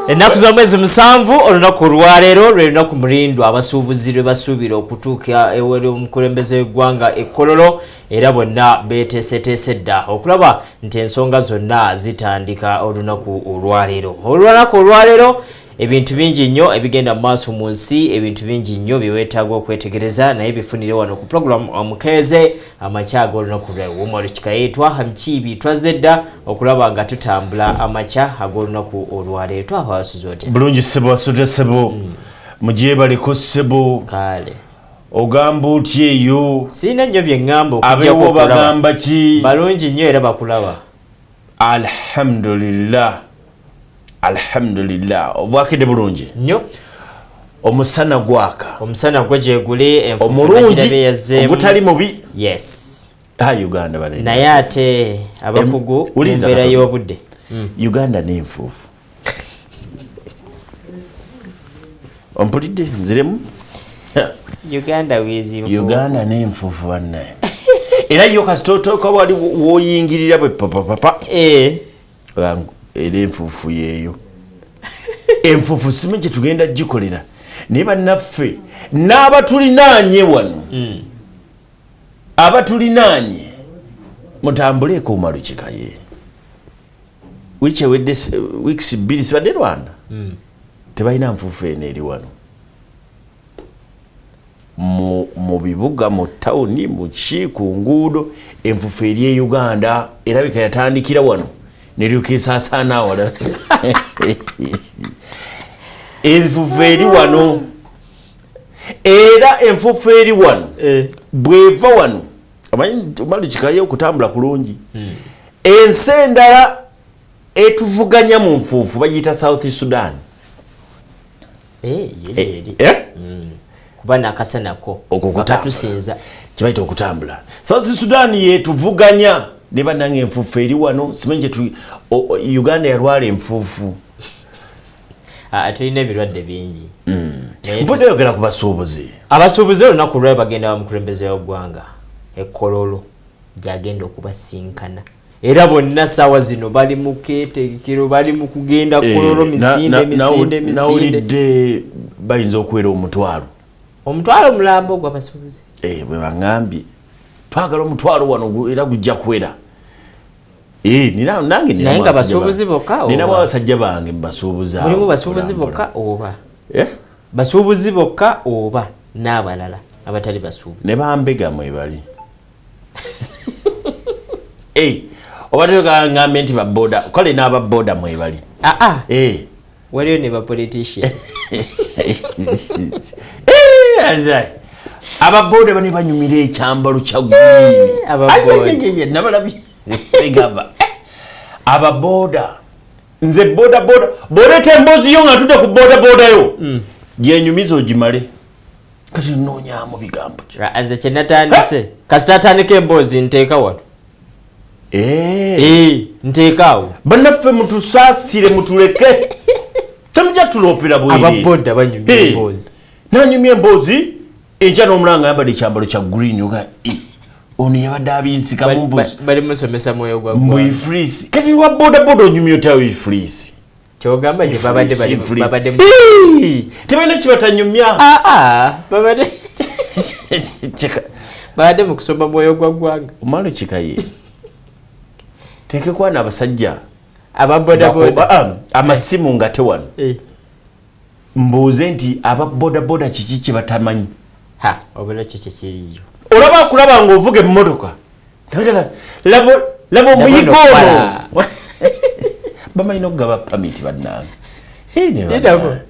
Ennaku z'omwezi 7, olunaku olwaleero lwe lunaku mulindwa abasuubuzi lwe basuubira okutuuka eweri omukulembeze w'eggwanga ekkololo, era bonna beeteeseteese dda okulaba nti ensonga zonna zitandika olunaku olwaleero. Olunaku olwaleero ebintu bingi nnyo ebigenda mu maaso mu nsi, ebintu bingi nnyo bye weetaaga okwetegereza, naye bifunire wano ku program Omukeeze amakya ag'olunaku lwewuuma lukikayitwa Mukiibi. Twazze dda okulaba nga tutambula amakya ag'olunaku olwaleero. Twawasuza otya? Bulungi ssebo, wasudde ssebo, mugyebaleko ssebo. Kale. Ogamba otya eyo? Siina nnyo bye ŋŋamba okuggyako abeewo okulaba. Bagamba ki? Balungi nnyo era bakulaba. Alhamdulillah, alhamdulillah, obwakedde bulungi. Nnyo. Omusana gwaka. Omusana gwo gyeguli, enfuufu omulungi nagirabye yazzeemu. Ogutali mubi. Yes. Ha, Uganda bane. Naye ate abakugu mu Wuliza mbeera katono. y'obudde. Uganda n'enfuufu, ompulidde? Nziremu. Uganda wizi nfuufu. Uganda n'enfuufu bannaye, era yo kasita otuuka wali woyingirira bwe papapapa, era enfuufu yeeyo. Enfuufu simanyi kyetugenda gikolera, naye bannaffe n'abatulinaanye wano, abatulinaanye, mutambuleeko Umaru Kikaye. Wiiki ewedde, weeks 2 sibadde Rwanda, tebalina nfuufu eno eri wano mu bibuga, mu tawuni, muki, ku nguudo. Enfuufu eri e Uganda erabika yatandikira wano neryoka esaasaana awalala. Enfuufu eri wano, era enfuufu eri wano bweva wano, omanyi Umaru Kikaye, okutambula kulungi. Ensi endala etuvuganya mu nfuufu bagiyita South Sudan. Eh, yeri eri. Eh? Kuba nakasanako Okwo kutambula. akatusinza. Kibayita okutambula. South Sudan yetuvuganya ne bannange, enfuufu eri wano simanyi kyetu Uganda yalwala enfuufu. Ah, tulina ebirwadde bingi. Naye Mpudde yogera ku basuubuzi. Abasuubuzi olunaku lwayo bagenda bamukulembeze w'eggwanga ekkololo gyagenda okubasinkana, era bonna saawa zino bali mu keetegekero, bali mu kugenda Kololo. Misinde, misinde, misinde. Nawulidde bayinza okuwera 10,000. 10,000 mulambo gw'abasuubuzi. Eh, bwe baŋŋambye twagala 10,000 wano, era gujja kuwera. Eh, nange ninamu Naye nga abasajja basuubuzi bokka oba? Ninamu abasajja bange mubasuubuzi abo. Mulimu basuubuzi Kulambula. bokka oba? Eh? Basuubuzi bokka oba n'abalala abatali basuubuzi? Ne bambega mwebali. Eh, oba tegambe nti baboda, kale n'ababoda mwebali. Aa. Eh. Waliyo ne bapolitician. Eh, alright. Ababoda bane banyumira ekyambalo kya green. Ababoda. Nabalabye egamba ababoda, nze boda boda boleeta emboozi yo nga ntudde ku boda boda yo gyenyumiza ogimale, kati noonyamu bigambo ki? Ah, nze kyenatandise, kasita atandika emboozi nteeka wano. Eh. Eh, nteeka awo. Bannaffe mutusaasire, mutuleke, temujja tuloopera bwereere. Ababoda banyumya Eh. emboozi. Nanyumya emboozi enkya n'omulanga ayambadde ekyambalo kya green, oga eh, ono yabadde abinsikamu mbuzi. Bali musomesa mwoyo gwa ggwanga. Mbwifrisi, kati wa boda boda onyumya otya ifrisi? Kyogamba gye babadde babadde Tebalina kibatanyumya. Ah, ah, babadde mu kusoma mwoyo gwa ggwanga. Omalo Kikaye, tekekwana abasajja ababodaboda. Ah, amasimu nga tewano. Eh. Mbuuze nti ababodaboda kiki kye batamanyi? Ha, obula kyo kyekiriyo. Olaba akulaba ng'ovuga emmotoka. Nagala, laba laba omuyigo Ndabona ono. Bamanyi n'okugaba pamiti bannange. Eh, ne Lidako bannange.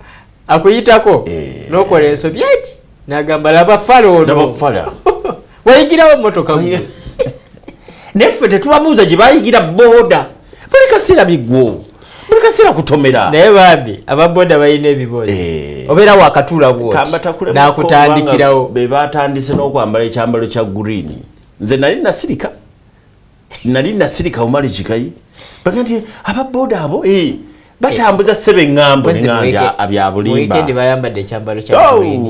akuyitako Eh. n'okola ensobi eki nagamba laba fala ono. Laba fala. Wayigirawo motoka gwe. Naye ffe tetubabuuza gye bayigira boda. Buli kaseera bigwo, buli kaseera kutomera. Naye bambi ababoda balina ebiboozi. Eh. Obeera wakatuula bwoti Kambatakulemu n'akutandikirawo. be batandise n'okwambala ekyambalo kya green. Nze nali nasirika, nali nasirika. Omali Kikayi baga nti ababoda abo eh, batambuza ssebe eŋŋambo neŋŋamba nti abyabulimba. Weekend bayambadde ekyambalo kya Oh, green.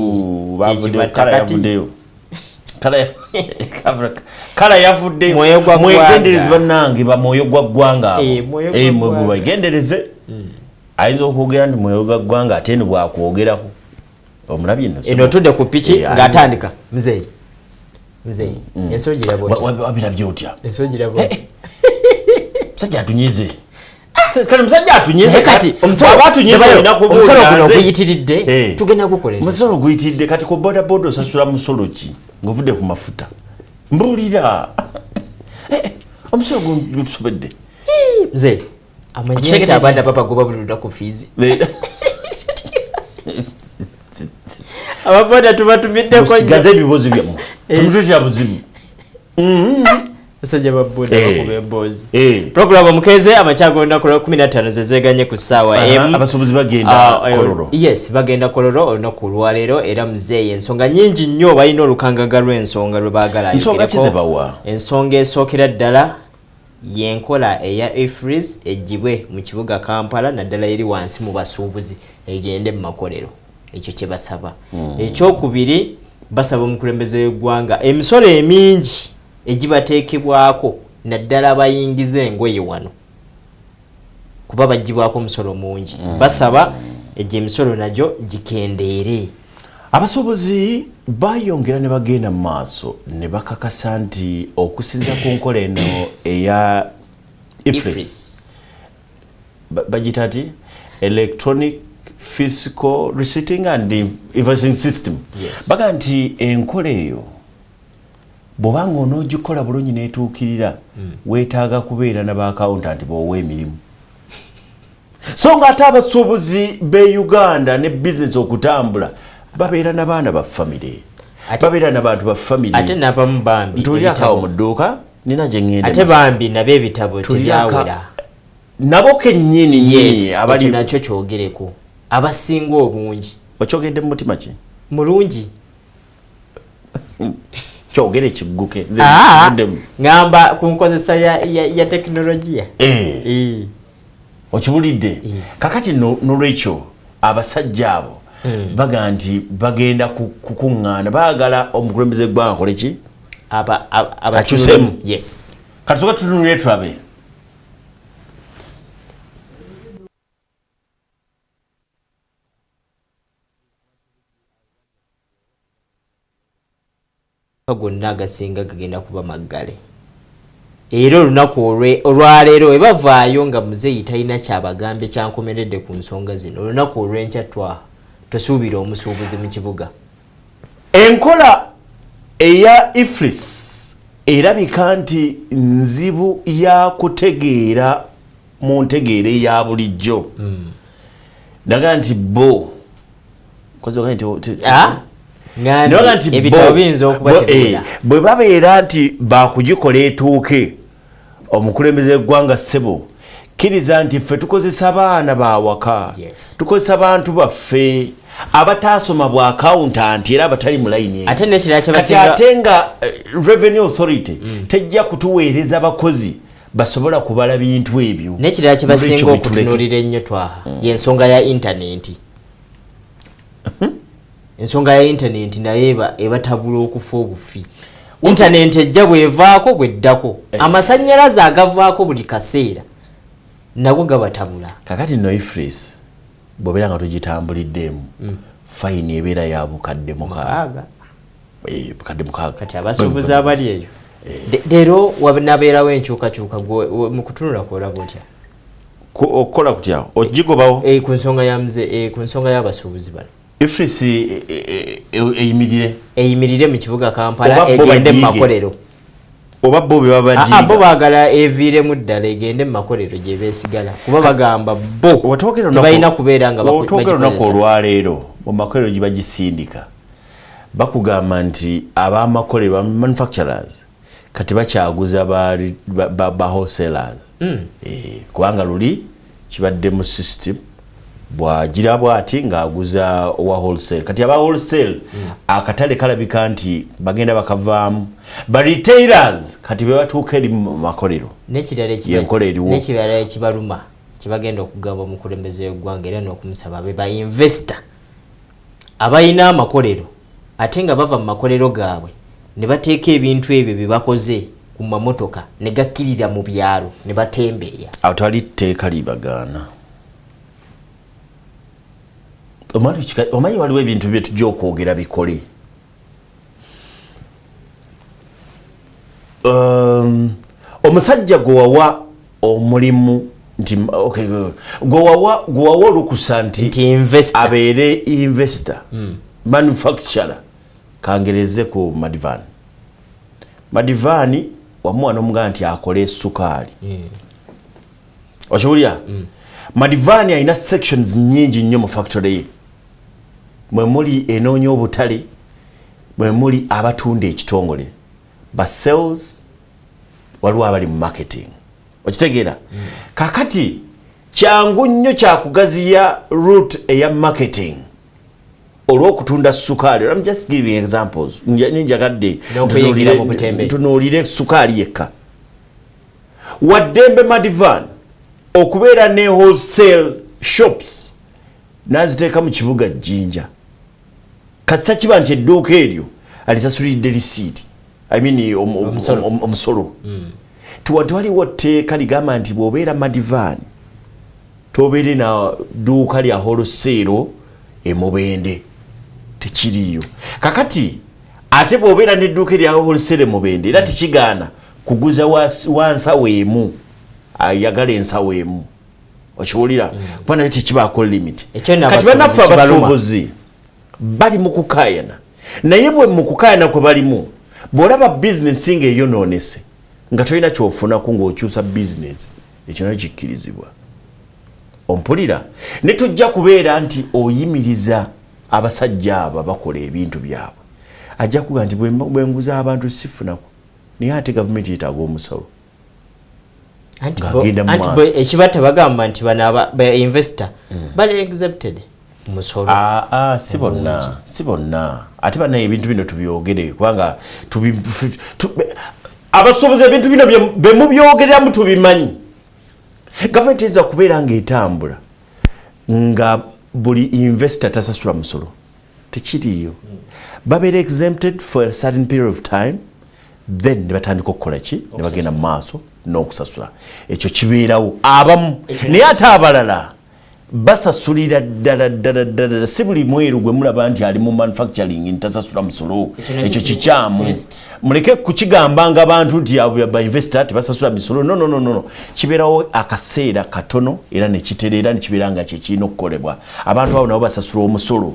bavuddeyo, Kyekibatta kala kati. yavuddeyo. Kala yavuddeyo. Mwoyo gwa Mwegendereze ggwanga. bannange, bamwoyo gwa ggwanga abo. Eh, mwoyo gwa Eh, ggwanga. mwegendereze. Ayinza okwogera nti mwoyo ggwanga, ate eno bwakwogerako omulabye nno. Eno otudde ku piki ng'atandika, "Muzeeyi, muzeeyi, ensi ogiraba otya?" Wabirabye otya? Ensi ogiraba otya? Musajja atunyize, kale musajja atunyize. Naye kati Bw'aba atunyize, olina kubuulira omusolo guno oguyitiridde, tugenda gukolera. Omusolo guyitiridde. Kati ku boda boda osasula musolo ki ng'ovudde ku mafuta? Mbuulira. Omusolo gutusobedde. Mzee amanye Okitegedde nti abaana babagoba buli lunaku fiizi. Ababoda tubatumiddeko. Musigaze ebibuuzo byammwe, temututira buzibu. Basajja ba boda bakuba emboozi. Program Omukeeze, amakya g'olunaku lwa 15 zezeganye ku ssaawa emu. Abasuubuzi bagenda Kololo. Yes, bagenda Kololo olunaku olwaleero, era muzeeyi ensonga nyingi nnyo, balina olukangaga lw'ensonga lwe baagala Nsonga ki ayogereko. ze bawa? Ensonga esookera ddala yenkola eya EFRIS eggyibwe mu kibuga Kampala, naddala eri wansi mu basuubuzi, egende mu makolero. Ekyo kye basaba. Ekyokubiri, basaba omukulembeze w'eggwanga emisolo emingi egibateekebwako, naddala abayingiza engoye wano, kuba bagibwako omusolo mungi. Basaba egyo emisolo nagyo gikendeere. Abasuubuzi bayongera ne bagenda mu maaso ne bakakasa nti okusinza ku nkola eno eya EFRIS, EFRIS. Bagiyita ti electronic fiscal receipting and invoicing system. Baga nti enkola eyo bw'obanga onoogikola bulungi n'etuukirira, weetaaga kubeera na ba accountant b'owa emirimu, so nga ate abasuubuzi b'e Uganda ne bizinesi okutambula babeera n'abaana ba famire, babeera n'abantu ba famire. Ate n'abamu bambi Ntuli akawo ebitabo mu dduuka, nina gye ŋŋenda. Ate bambi nabo ebitabo tebyawera. Nabo kennyini nyini Yes, abali ekyo nakyo kyogereko, abasinga obungi. Okyogedde mu mutima ki? Mulungi. Kyogere kigguke. Nze Ah, nkivuddemu. Ngamba ku nkozesa ya tekinologiya. Okibulidde? Eh. Kakati nolwekyo abasajja abo baga nti bagenda kukuŋŋaana, baagala omukulembeze eggwanga akole ki? Akyusemu. Yes. Kati soka tutunulire tulabe. Gonna agasinga gagenda kuba maggale, era olunaku olwaleero we bavaayo nga muzeeyi talina kyabagambe kyankomeredde ku nsonga zino, olunaku olw'enkya twa tosuubira omusuubuzi mu kibuga. Enkola eya EFRIS erabika nti nzibu ya kutegeera mu ntegeera eya bulijjo. Naga nti bo Ah? Naga nti ebitabo biyinza okuba tebula. Bwe babeera nti bakugikola etuuke, omukulembeze w'eggwanga, ssebo, kkiriza nti ffe tukozesa baana bawaka, tukozesa bantu baffe abataasoma bwa accountant era abatali mu layini eyo. Ate n'ekirala Kati kyebasinga ate nga Revenue Authority tejja kutuweereza bakozi basobola kubala bintu ebyo. N'ekirala kyebasinga Nolwekyo bituleke. okutunuulira ennyo twaha yensonga ya intaneti. Ensonga ya intaneti naye ebatabula okufa obufi. Intaneti ejja bwevaako bweddako, amasannyalaze agavaako buli kaseera nago gabatabula. Kakati no EFRIS bw'obeera nga togitambuliddeemu, fayini ebeera ya 600,000. 6. 600,000. Kati abasuubuzi abali eyo, leero wanabeerawo enkyukakyuka, mu kutunula kwolaba otya? Okukola kutya? Ogigobawo? Ku nsonga ya mze, ku nsonga y'abasuubuzi bano. EFRIS eyimirire. Eyimirire mu kibuga Kampala, Oba bo egende mu bagiige. makolero. Oba bo be Ah, ah, bo babagiiga? Baagala eviiremu ddala egende mu makolero gye beesigala, kuba bagamba bo Wetwogera tebalina kubeera nga wetwogera olunaku bagikozesa. olwaleero, mu makolero gye bagisindika, bakugamba nti ab'amakolero, ba manufacturers, kati bakyaguza ba wholesalers. Kubanga luli kibadde mu system bwagira bwati ng'aguza owa wholesale. Kati aba wholesale akatale kalabika nti bagenda bakavaamu, ba retailers kati be batuuka eri mu makolero. N'ekirala Yenkola eriwo. N'ekirala ekibaluma kyebagenda okugamba omukulembeze w'eggwanga era n'okumusaba, be ba investor abalina amakolero, ate nga bava mu makolero gaabwe ne bateeka ebintu ebyo bye bakoze ku mamotoka ne gakkirira mu byalo ne batembeeya. Awo tewali tteeka libagaana. Omanyi waliwo ebintu bye tujja okwogera bikole. Omusajja gwe wawa omulimu nti okay, gwe wawa olukusa nti abeere investor, manufacturer, kangereze ku Madhvani. Madhvani wamuwa n'omugamba nti akole sukaali. Okiwulira? Madhvani alina sections nyingi nnyo mu factory ye, mwe muli enoonya obutale, mwe muli abatunda ekitongole ba sales, waliwo abali mu marketing. Okitegeera? Kakati kyangu nnyo kyakugaziya route eya marketing olw'okutunda sukaali. I'm just giving examples. Njagadde ntunuulire sukaali yekka. Waddembe Madhvani okubeera ne wholesale shops n'aziteeka mu kibuga Jjinja, kasita kiba nti edduuka eryo alisasulidde risiiti, I mean omusolo. Tewaliwo tteeka ligamba nti bw'obeera Madhvani tobeere na dduuka lya wholesale emubende, tekiriiyo. Kakati ate bw'obeera n'edduuka erya wholesale emubende, era tekigaana kuguza wansawo emu ayagala ensawo emu. Okiwulira? Kuba nayo tekibaako limit. Kati bannaffe abasuubuzi bali mu kukaayana, naye bwe mu kukaayana kwe balimu, bw'olaba bizinesi ng'eyonoonese nga tolina kyofunaku ng'okyusa bizinesi, ekyo nakyo kikkirizibwa. Ompulira? Ne tujja kubeera nti oyimiriza abasajja abo bakola ebintu byabwe, ajja kuga nti bwenguza abantu sifunaku, naye ate gavumenti yeetaaga omusolo. Ekiba tebagamba nti bano ba investor bali exempted musolo. Si bonna, si bonna. Ate bannaye ebintu bino tubyogere, kubanga abasuubuzi ebintu bino bemubyogereramu tubimanyi. Gavumenti eyinza kubeera ng'etambula nga buli investor tasasula musolo, tekiriiyo. Babeera exempted for a certain period of time, then ne batandika okukola ki, ne bagenda mu maaso n'okusasula. Ekyo kibeerawo abamu, naye ate abalala basasulira ddala ddala ddala. Si buli mweru gwe mulaba nti ali mu manufacturing ntasasula musolo, ekyo kikyamu. Muleke kukigambanga abantu nti ba investor tebasasula misolo. No, no, no, no. Kibeerawo akaseera katono era nekitereera, nekibeera nga kyekirina okukolebwa. Abantu abo nabo basasula omusolo,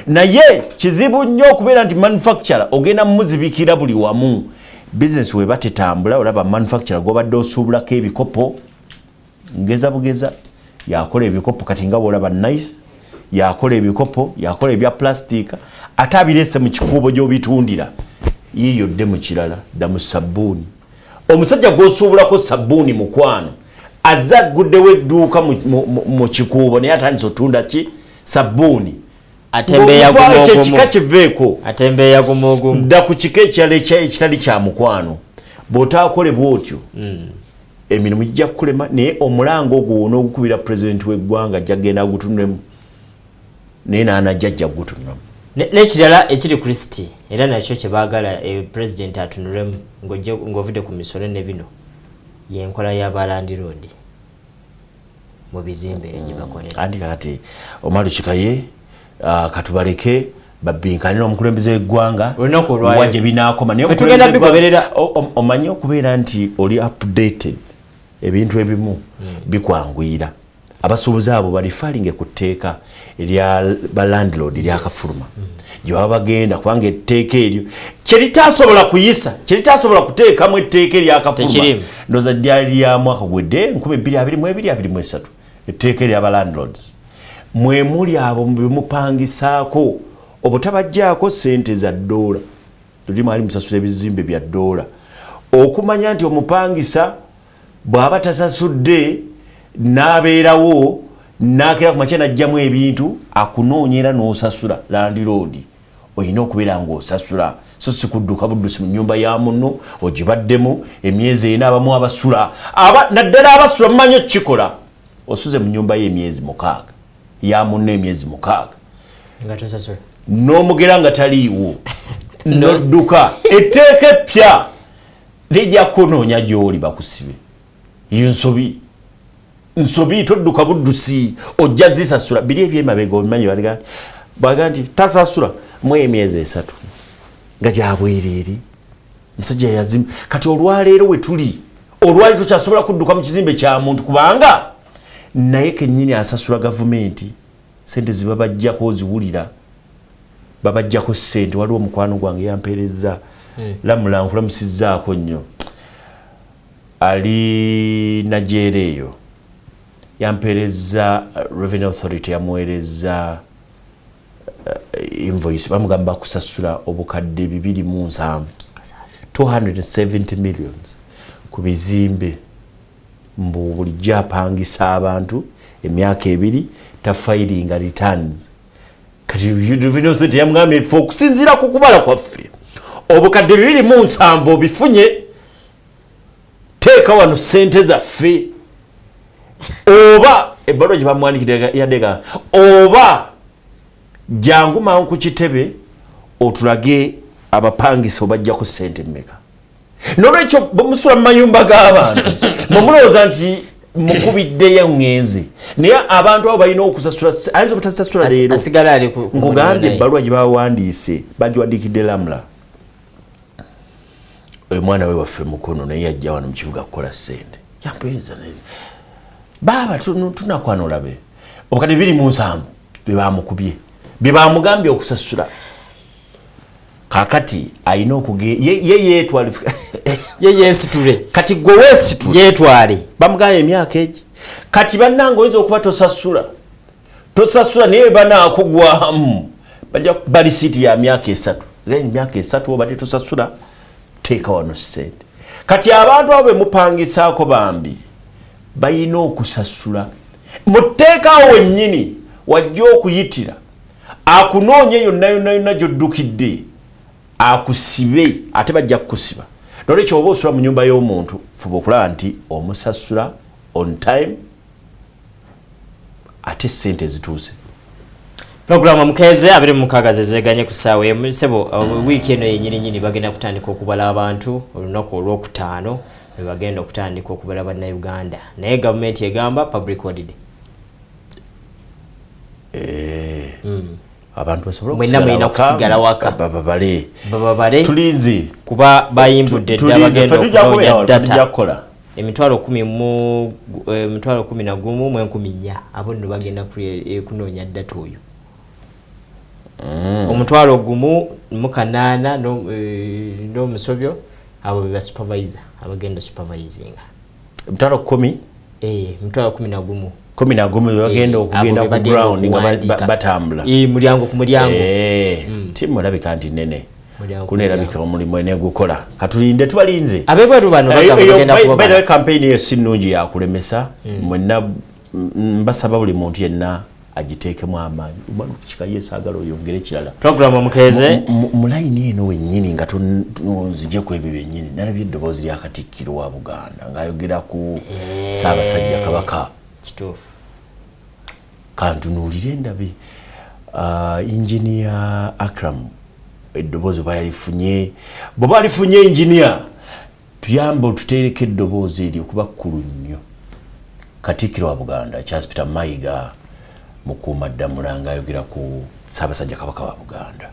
naye kizibu nnyo okubeera nti manufacturer ogenda muzibikira buli wamu. Bizinesi weba tetambula, olaba manufacturer gwobadde osuubulako ebikopo, ngeza bugeza, yakola ebikopo, kati nga bwolaba Nice yakola ebikopo, yakola ebya plastic, ate abireese mu kikuubo gy'obitundira, yiiyodde mu kirala, dda mu sabbuuni. Omusajja gw'osuubulako sabbuuni, mukwano, azze aguddewo edduuka mu kikuubo, naye atandise otunda ki? Sabbuuni. Ekyo ekika kiveeko, dda ku kika ekirala ekitali kya mukwano. Bw'otaakole bw'otyo, emirimu gijja kukulema. Naye omulanga ogwo wona ogukubira pulezidenti w'eggwanga, ajja kugenda agutunulemu, naye naanajja ajja kugutunulamu. N'ekirala ekiri kristi era nakyo kyebaagala pulezidenti atunulemu ng'ovudde ku misolo ne bino, yenkola y'abalandiroodi mu bizimbe gye bakolera. Anti kakati Omaru Kikaye, katubaleke babbinkane n'omukulembeze w'eggwanga wa gye binaakoma. Naye omanyi okubeera nti oli updated, ebintu ebimu bikwanguyira. Abasuubuzi abo balifalinge ku tteeka erya balandlord eryakafuluma gye baba bagenda, kubanga etteeka eryo kyeritasobola kuyisa, kyeritasobola kuteekamu etteeka eryakafuluma, ndowooza lyali lya mwaka gwedde 2022 23, etteeka eryabalandlords mwe muli abo bemupangisaako obutabajjaako sente za ddoola. Luli mwali musasula ebizimbe bya ddoola, okumanya nti omupangisa bw'aba tasasudde n'abeerawo n'akeera ku makya n'ajjamu ebintu akunoonya era n'osasula. Landlord olina okubeera ng'osasula, so si kudduka buddusi mu nnyumba ya munno ogibaddemu emyezi ena. Abamu abasula, naddala abasula mumanyi okukikola, osuze mu nnyumba ye emyezi 6, ya munno emyezi 6 n'omugera nga taliiwo nodduka. Etteeka eppya lijja kunoonya gy'oli bakusibe. Iyo nsobi. Nsobi, todduka buddusi, ojja zisasula. Biri ebyemabega obimanyi, baliga bwaga nti tasasula mu emyezi 3 nga gyabwereere. Musajja yazimba. Kati olwaleero we tuli, olwali tokyasobola kudduka mu kizimbe kya muntu, kubanga naye kennyini asasula gavumenti sente zibabajjako, oziwulira babajjako sente. Waliwo omukwano gwange yampeereza, Lamula, nkulamusizzaako nnyo, ali Najeera eyo, yampeereza Revenue Authority yamuweereza invoice, bamugamba kusasula obukadde 270, 270 millions ku bizimbe. Mbu bulijjo apangisa abantu emyaka 2 tafilinga returns. Kati Revenue Authority yamugambye, ffe okusinziira ku kubala kwaffe, obukadde 270 obifunye, teeka wano sente zaffe, oba ebbaluwa gye bamuwandikira yaddega, oba jangu mangu ku kitebe otulage abapangisa obajjako sente mmeka. Nolwekyo bwemusula mu mayumba g'abantu, bwemulowooza nti mukubiddeyo ŋŋenze, naye abantu abo balina okusasula, ayinza obutasasula leero. Asigala ali ku Nkugambye, muliro naye. Ebbaluwa gye bawandiise bagiwandiikidde Lamula, oyo mwana we waffe Mukono, naye yajja wano mu kibuga kukola ssente, yampeereza naye baaba tunakwana olabe obukadde 270 bye bamukubye, bye bamugambye okusasula. Kakati alina okuge ye yeetwale. Ye yeesitule. Kati gwe weesitule. Yeetwale. Bamugambye emyaka egi. Kati bannange, oyinza okuba tosasula, tosasula, naye banaakugwamu bajja kuba risiiti ya myaka 3. Then emyaka 3 obadde tosasula, teeka wano sente. Kati abantu abo bemupangisaako bambi balina okusasula. Muteekaawo wennyini wajja okuyitira akunoonye yonna yonna yonna gy'oddukidde, akusibe, ate bajja kukusiba. Nolwekyo oba osula mu nyumba y'omuntu, fuba okulaba nti omusasula on time, ate sente zituuse. Pulogulaamu Omukeeze, 26 zezeganye ku ssaawa emu. Sebo, wiiki eno yenyininyini bagenda kutandika okubala abantu. Olunaku olwokutaano lwe bagenda okutandika okubala bannayuganda, naye gavumenti egamba public holiday. Abantu basobole Mwenna mulina kusigala waka. Babale. Bababale. Tulinze. Kuba bayimbudde dda. Tulinze. Bagenda Ffe tujja okunoonya kubeera wano, tujja data kukola. 11,400. Abo nno bagenda kunoonya data oyo 1,008 n'omusobyo. Abo be basupervisor abagenda supervisinga. 100,000? 11,000. 11 bagenda okugenda Abo ku be bagenda ground nga okuwandiika. batambula. Mulyango ku mulyango. Tiimu erabika nti nene. Mulyango ku Kuno erabika omulimu enegukola. Katulinde, tubalinze. Ab'ebweru bano bagamba bagenda By the kubabala. way, campaign eyo si nnungi yakulemesa. Mwenna mbasaba buli muntu yenna agiteekemu amaanyi. Omwana kika yesaagala oyongere ekirala. Program Omukeeze. Mu layini eno wennyini nga nzije ku ebyo byennyini, nalabye eddoboozi lya Katikkiro wa Buganda ng'ayogera ku Ssaabasajja Kabaka. Kituufu. Kantunuulire ndabe Engineer Akram eddoboozi oba yalifunye. Bw'oba alifunye, engineer, tuyambe otuteereko eddoboozi eryo kuba kkulu nnyo. Katikkiro wa Buganda Charles Peter Mayiga Mukuuma Ddamula ng'ayogera ku Ssaabasajja Kabaka wa Buganda.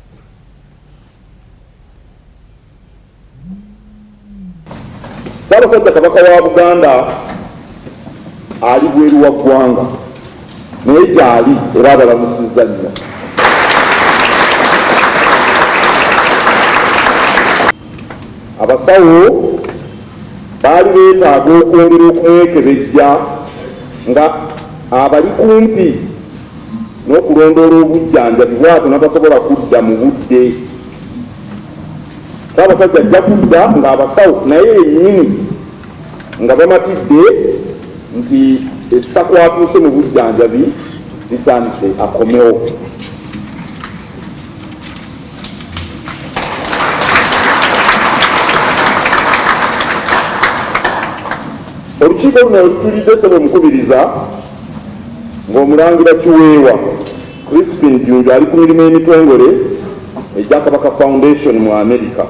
Ssaabasajja Kabaka wa Buganda ali bweru wa ggwanga, naye gyali era abalamusizza nnyo. Abasawo baali beetaaga okwongera okumwekebejja nga abali kumpi n'okulondoola obujjanjabi, bw'atyo n'atasobola kudda mu budde. Ssaabasajja ajja kudda ng'abasawo naye yennyini nga bamatidde nti essa kwatuuse mu bujjanjabi lisaanise akomewo. Olukiiko luno olutulidde, ssebo omukubiriza, ng'omulangira Kiweewa Crispin Junju ali ku mirimu emitongole egya Kabaka Foundation mu America,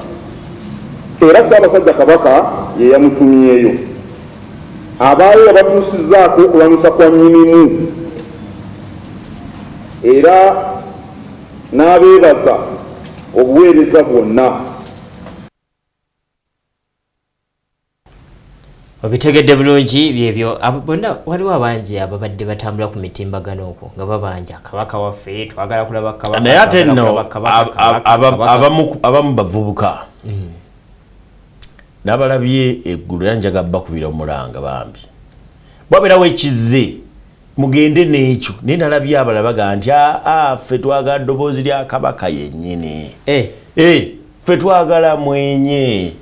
era Ssaabasajja Kabaka ye yamutumyeyo. Abaayo yabatuusizzaako okulamusa kwa Nnyinimu era n'abeebaza obuweereza bwonna. Obitegedde bulungi byebyo. Bonna waliwo abangi ababadde batambula ku mitimbagano okwo nga babanja kabaka waffe, twagala kulaba kabaka. Naye ate twagala nno kulaba kabaka, kabaka, kabaka. Abamu bavubuka n'abalabye eggulu, era njaga bakubira omulanga bambi, bwabeerawo ekizze mugende n'ekyo. Naye nalabye abalala bagaa nti aa, ffe twagala ddoboozi lya kabaka yennyini. Eh, ffe twagala mwenye.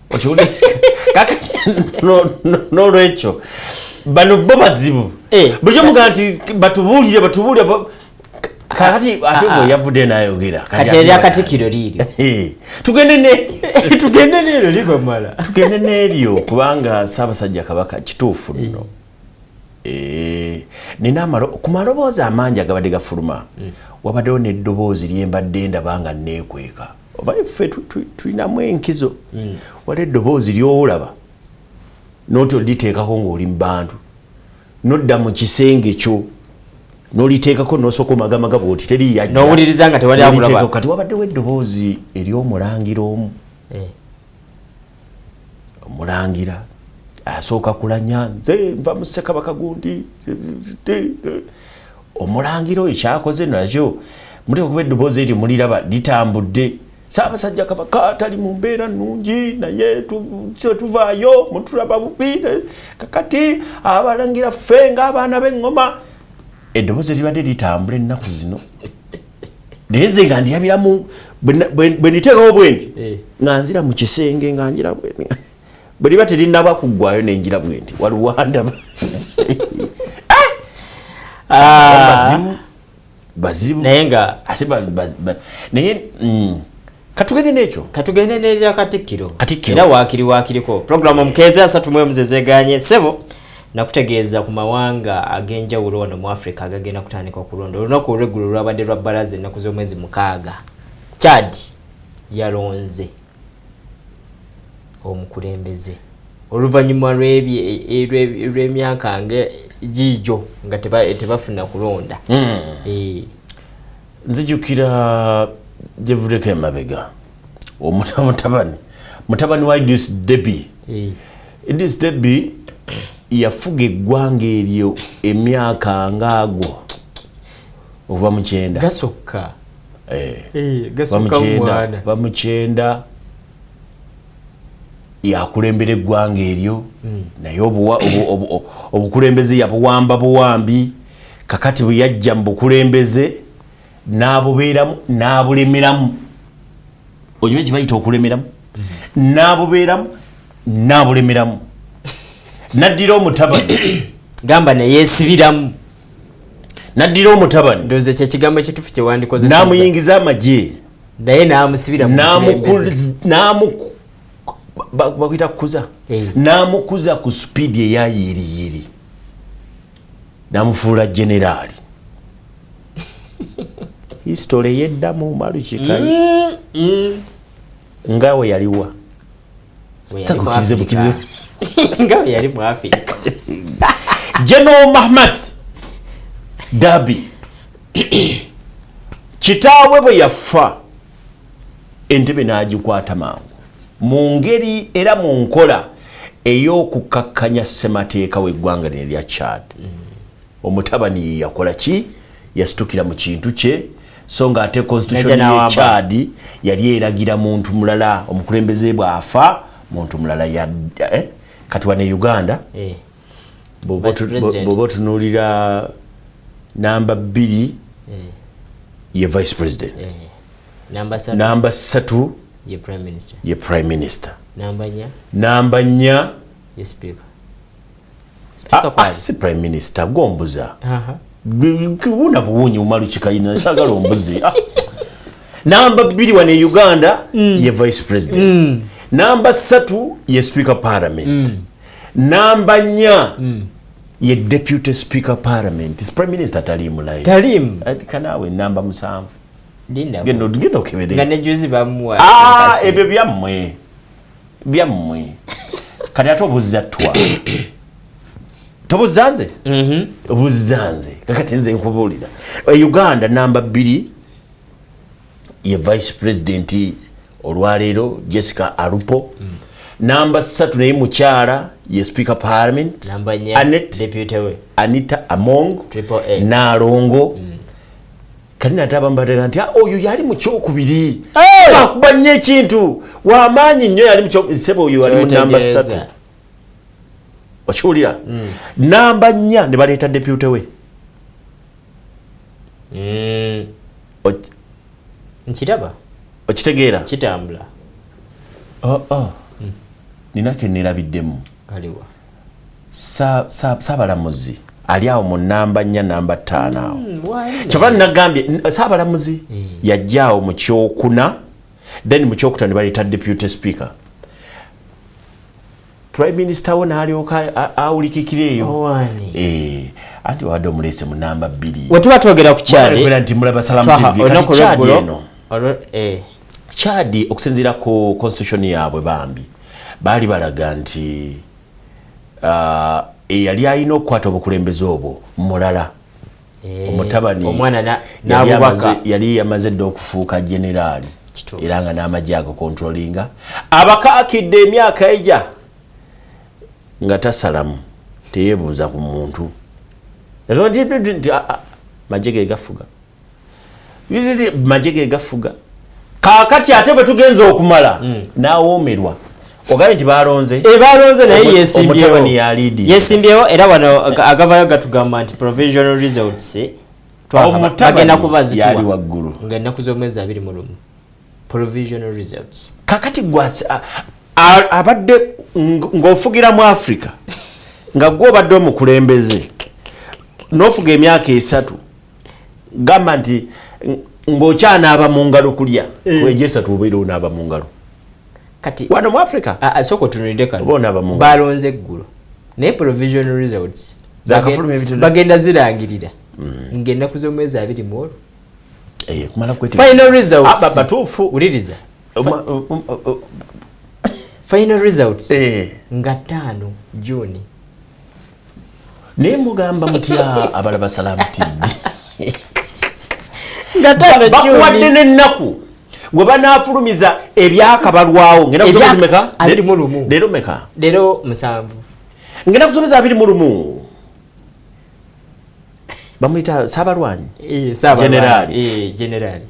Okiwulira? Kaka n'olwekyo bano bo bazibu. Bulijjo mugaa nti batubuulire, batubuulire, kakati ate bwe yavudde n'ayogera. Kati erya Katikkiro liiryo. Eh, tugende ne Tugende neeryo libamala. Tugende n'eryo, kubanga Ssaabasajja Kabaka kituufu nno. Eh, nina ku maloboozi amangi agabadde gafuluma, wabaddewo n'eddoboozi lyembadde ndaba nga neekweka, oba ffe tulinamu enkizo. Waliwo eddoboozi ly'olaba noti oliteekako ng'oli mu bantu, nodda mu kisenge kyo n'oliteekako, n'osooka omagamaga bwoti teri yajja. N'owuliriza nga tewali akulaba. N'oliteekako. Kati wabaddewo eddoboozi ery'omulangira omu. Omulangira asooka kulanya, nze nva mu Ssekabaka gundi. Omulangira oyo kyakoze nakyo muteeka kuba eddoboozi eryo muliraba litambudde: Ssaabasajja Kabaka tali mu mbeera nnungi, naye tuvaayo mutulaba bubi. Kakati abalangira ffe ng'abaana b'eŋŋoma, eddoboozi libadde litambula ennaku zino, naye nze nga ndyabiramu bwe nditeekawo bwe nti nga nzira mu kisenge, nga njira bwe bwe liba terinaba kuggwayo, nenjira bwe nti waliwo andaba. Bazibu, bazibu. Naye nga ate naye katugende n'ekyo. Katugende nerya Katikkiro. Katikkiro. Era waakiri waakiriko puroguramu omukeezi 31 zezeganye sebo nakutegeeza ku mawanga ag'enjawulo wano mu Africa agagenda kutandika okulonda. Olunaku olweggulo lwabadde lwa bbalaza ennaku z'omwezi 6, Chad yalonze omukulembeze oluvannyuma lw'emyaka nga giijo nga tebafuna kulonda. Nzijukira gyevuleko emabega, mutabani wa Idris Deby. Idris Deby yafuga eggwanga eryo emyaka ngaago okuva mu 90. Gasokka. Kuva mu Gasokka 90, mwana. kuva mu 90 yakulembera eggwanga eryo, naye obukulembeze yabuwamba buwambi. Kakati bwe yajja mu bukulembeze n'abubeeramu n'abulemeramu. Okimanyi kibayita okulemeramu? N'abubeeramu n'abulemeramu, n'addira omutabani. Gamba neyeesibiramu. N'addira omutabani. Ndowooza kyekigambo ekituufu kyewandikozesezza. N'amuyingiza amagye. Naye n'amusibira mu bukulembeze. Bakuyita kukuza. N'amukuza ku sipiidi eya yiriyiri, n'amufuula generaali. History yeddamu malukikayi nga we yaliwa. We yali mu Bukize, Africa. bukize. Nga we yali mu Africa. General Mahamat Dabi, kitaawe bwe yafa, entebe n'agikwata mangu mu ngeri era mu nkola ey'okukakkanya ssemateeka w'eggwanga lino erya Chad. Omutabani ye yakola ki? Yasitukira mu kintu kye, so nga ate constitution Najja ye n'awamba. Chad yali eragira muntu mulala, omukulembeze bw'afa muntu mulala yadda. Kati wano e Uganda Vice President. Bw'oba otunuulira namba 2 ye vice president. Namba 3. Namba 3 ye prime minister. Ye prime minister. Namba 4. Namba 4 ye speaker. Speaker kwali. Si prime minister gwombuza. Wuna buwunyi umalukikayina, sagala ombuzi. Namba 2 wano e Uganda ye vice president, namba 3 ye speaker parliament, namba 4 ye deputy speaker parliament. Prime minister taliimu line. Taliimu. Ati kanaawe namba 7. Linda. Genda okebere. Nga ne juzi bamuwa. Ah, ebyo byammwe, byammwe. Kati ate obuuziza twa, tobuuziza nze, obuuziza nze. Kakati nze nkubuulira, e Uganda namba 2 ye vice president olwaleero Jessica Alupo. Namba 3 naye mukyala, ye speaker parliament. Namba 4, Anet deputy we. Anita Among. Triple A. Nalongo. Kati nate abamu batega nti, "Ah, oyo yali mu kyokubiri, akuba nnyo ekintu, wamaanyi nnyo, yali mu sebo, oyo ali mu namba Kyotegeeza. 3." Okiwulira? Namba 4 ne baleeta deputy we. Nkiraba. Okitegeera? Kitambula. Oh, oh. Nina kenerabiddemu. Kaliwa? Saabalamuzi ali awo mu namba 4, namba 5 awo. Why? Kyova nagambye saabalamuzi yajja awo mu kyokuna, then mu kyokutaano ne baleeta deputy speaker. Prime minister wo n'alyoka awulikikira eyo. Owani? Eh, anti wabadde omuleese mu namba 2. Wetuba twogera ku Chad, Kwera nti mulaba Salam Twaha, TV. Kati olunaku Chad olweggulo, eno, eh, Chad okusinziira ku constitution yaabwe, bambi baali balaga nti eyali alina okukwata obukulembeze obwo mulala. Omutabani omwana yali n'abubaka. Yali yamaze dda okufuuka generaali. Kituufu. Era nga n'amagye ago controllinga abakaakidde emyaka ejja nga tasalamu, teyeebuuza ku muntu. Nti, "Ah, ah, magye ge gafuga, magye ge gafuga." Kaakati ate bwe tugenza okumala n'awoomerwa, ogambye nti balonze. Eh, balonze naye yesimbyewo. Omutabani yaliidi. Yesimbyewo, era wano agavayo gatugamba nti provisional results Omutabani bagenda kuba zituwa yali waggulu. Nga ennaku z'omwezi 21, provisional results. Kakati gwe abadde ng'ofugira mu Africa, nga gwe obadde omukulembeze n'ofuga emyaka 3, gamba nti ng'okyanaaba mu ngalo kulya kwejo 3, obeera onaaba mu ngalo Kati wano mu Africa. Sooka otunulire kano. Oba onaaba mu ngalo. Balonze eggulo, naye provisional results Zakafuluma ebitone. bagenda zirangirira ng'ennaku z'omwezi abiri mu olwo. Eh, kumala Final results. Ah, batuufu. Wuliriza, final results nga 5 Juni. Naye mugamba mutya abalaba Salam TV? Nga 5 Bakuwadde Juni. n'ennaku we banaafulumiza ebyakabalwawo. Ngenda kusomeza meka? 21. Leero meka? Leero 7. Ngenda kusomeza 21. Bamuyita saabalwanyi. Eh, Saabalwanyi. Generali. Eh, generali.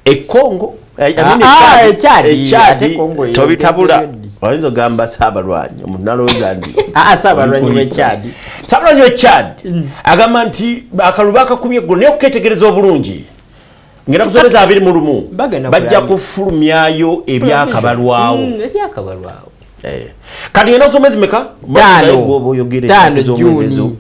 Ekongo. Ah, ah, Chad. Ate Congo Tobitabula. yongezeyo ddi? Oyinza ogamba saabalwanyi, omuntu nalowooza nti Ah, ah, Saabalwanyi we Chad. Saabalwanyi we Chad agamba nti akalulu bakakubye eggulo, naye okuketegereza obulungi ngenda kusomeza 21. Bagenda Bajja kulanga. kufulumyayo ebyakabalwawo. Ebyakabalwawo. Eh. Kati ngenda kusomeza meka? 5. Oyogere. 5 Juni.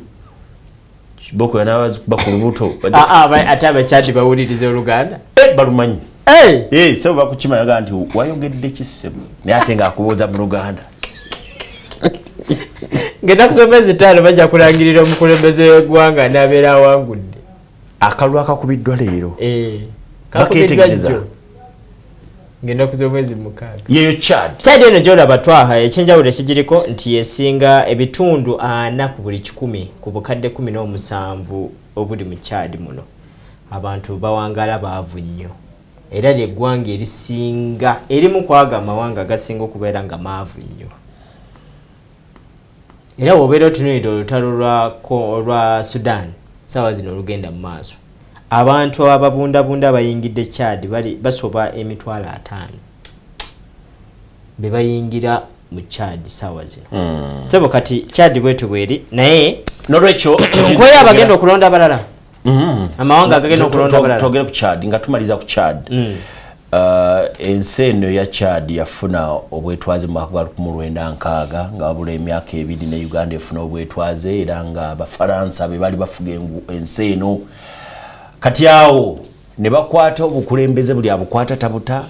Boko nabazikuba ku lubuto. Ah, ah, ate abakyadi bawuliriza Oluganda? Eh, balumanyi. Eh! Eh, sebo bakukima yaga nti wayogedde ki ssebo, naye ate ng'akubuuza mu Luganda. Ngenda kusoma 5 bajja kulangirira omukulembeze w'eggwanga n'abeera awangudde. Akalulu akakubiddwa leero. Eh, kakubiddwa Bakeetegereza. jjo ngenda kuza omwezi 6. Yeyo Chad. Chad eno gyolaba twaha, ekyenjawulo ekigiriko nti yesinga ebitundu 40 ku buli 100 ku bukadde 17 obuli mu Chad muno. Abantu bawangaala baavu nnyo, era lyeggwanga erisinga erimu kwaga amawanga agasinga okubeera nga maavu nnyo. Era bw'obeera otunuulidde olutalo lwa Sudan saawa zino olugenda mu maaso, abantu ababundabunda bayingidde Chad bali basoba 50,000 be bayingira mu Chad saawa zino. Sebo, kati Chad bwetu bweri, naye Nolwekyo nkoyo abagenda okulonda abalala, amawanga agagenda okulonda abalala. Twogere ku Chad nga tumaliza ku Chad. Ensi eno eya Chad yafuna obwetwaze mu mwaka gwa 1960, nga wabula emyaka 2 ne Uganda efuna obwetwaze, era nga Abafaransa be bali bafuga ensi eno. Kati awo ne bakwata obukulembeze, buli abukwata tabuta,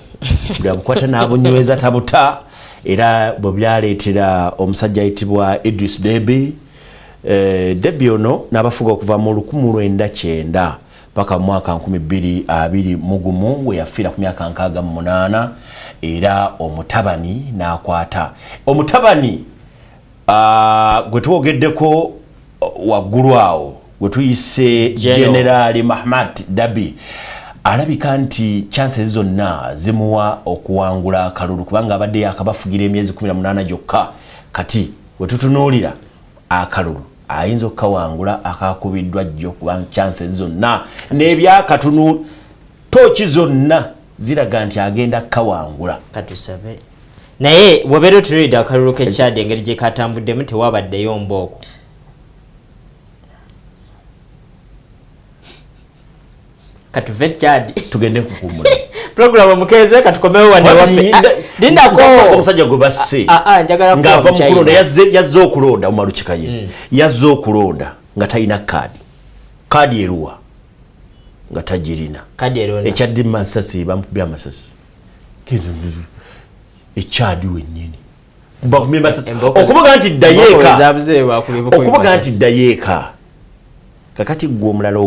buli abukwata n'abunyweza tabuta. Era bwe byaleetera omusajja ayitibwa Idris Deby. Deby ono n'abafuga okuva mu 1990 paka mu mwaka 2021 we yafiira ku myaka 68, era omutabani n'akwata. Omutabani Gwe twogeddeko waggulu awo gwe tuyise General Mahamat Dabi alabika nti chances zonna zimuwa okuwangula akalulu, kubanga abadde yakabafugira emyezi 18 gyokka. Kati we tutunuulira akalulu ayinza okukawangula akakubiddwa jjo, kubanga chances zonna n'ebyakatunu tooki zonna ziraga nti agenda kukawangula. Katusabe. Naye bw'obeera otunuulidde akalulu k'e Chad engeri gye katambuddemu, tewabaddeyo mbooko. Katuve Chad. Tugende nkukuumula. Program omukeeze katukomewo wano ewaffe. Lindako. Omusajja gwe basse Njagala kuwa ng'ava mu Muchina. kulonda, yazze okulonda mu Malukikaye, yazze okulonda nga talina kaadi. Kaadi eruwa nga tagirina. Kaadi erona. Ekyaddi masasi, bamukubye amasasi ekyadi wennyini, bakubye masasi. Okuvuga nti ddayeeka, Zabuze bakubye bukubi okuvuga masasi. nti ddayeeka. Kakati gwe omulala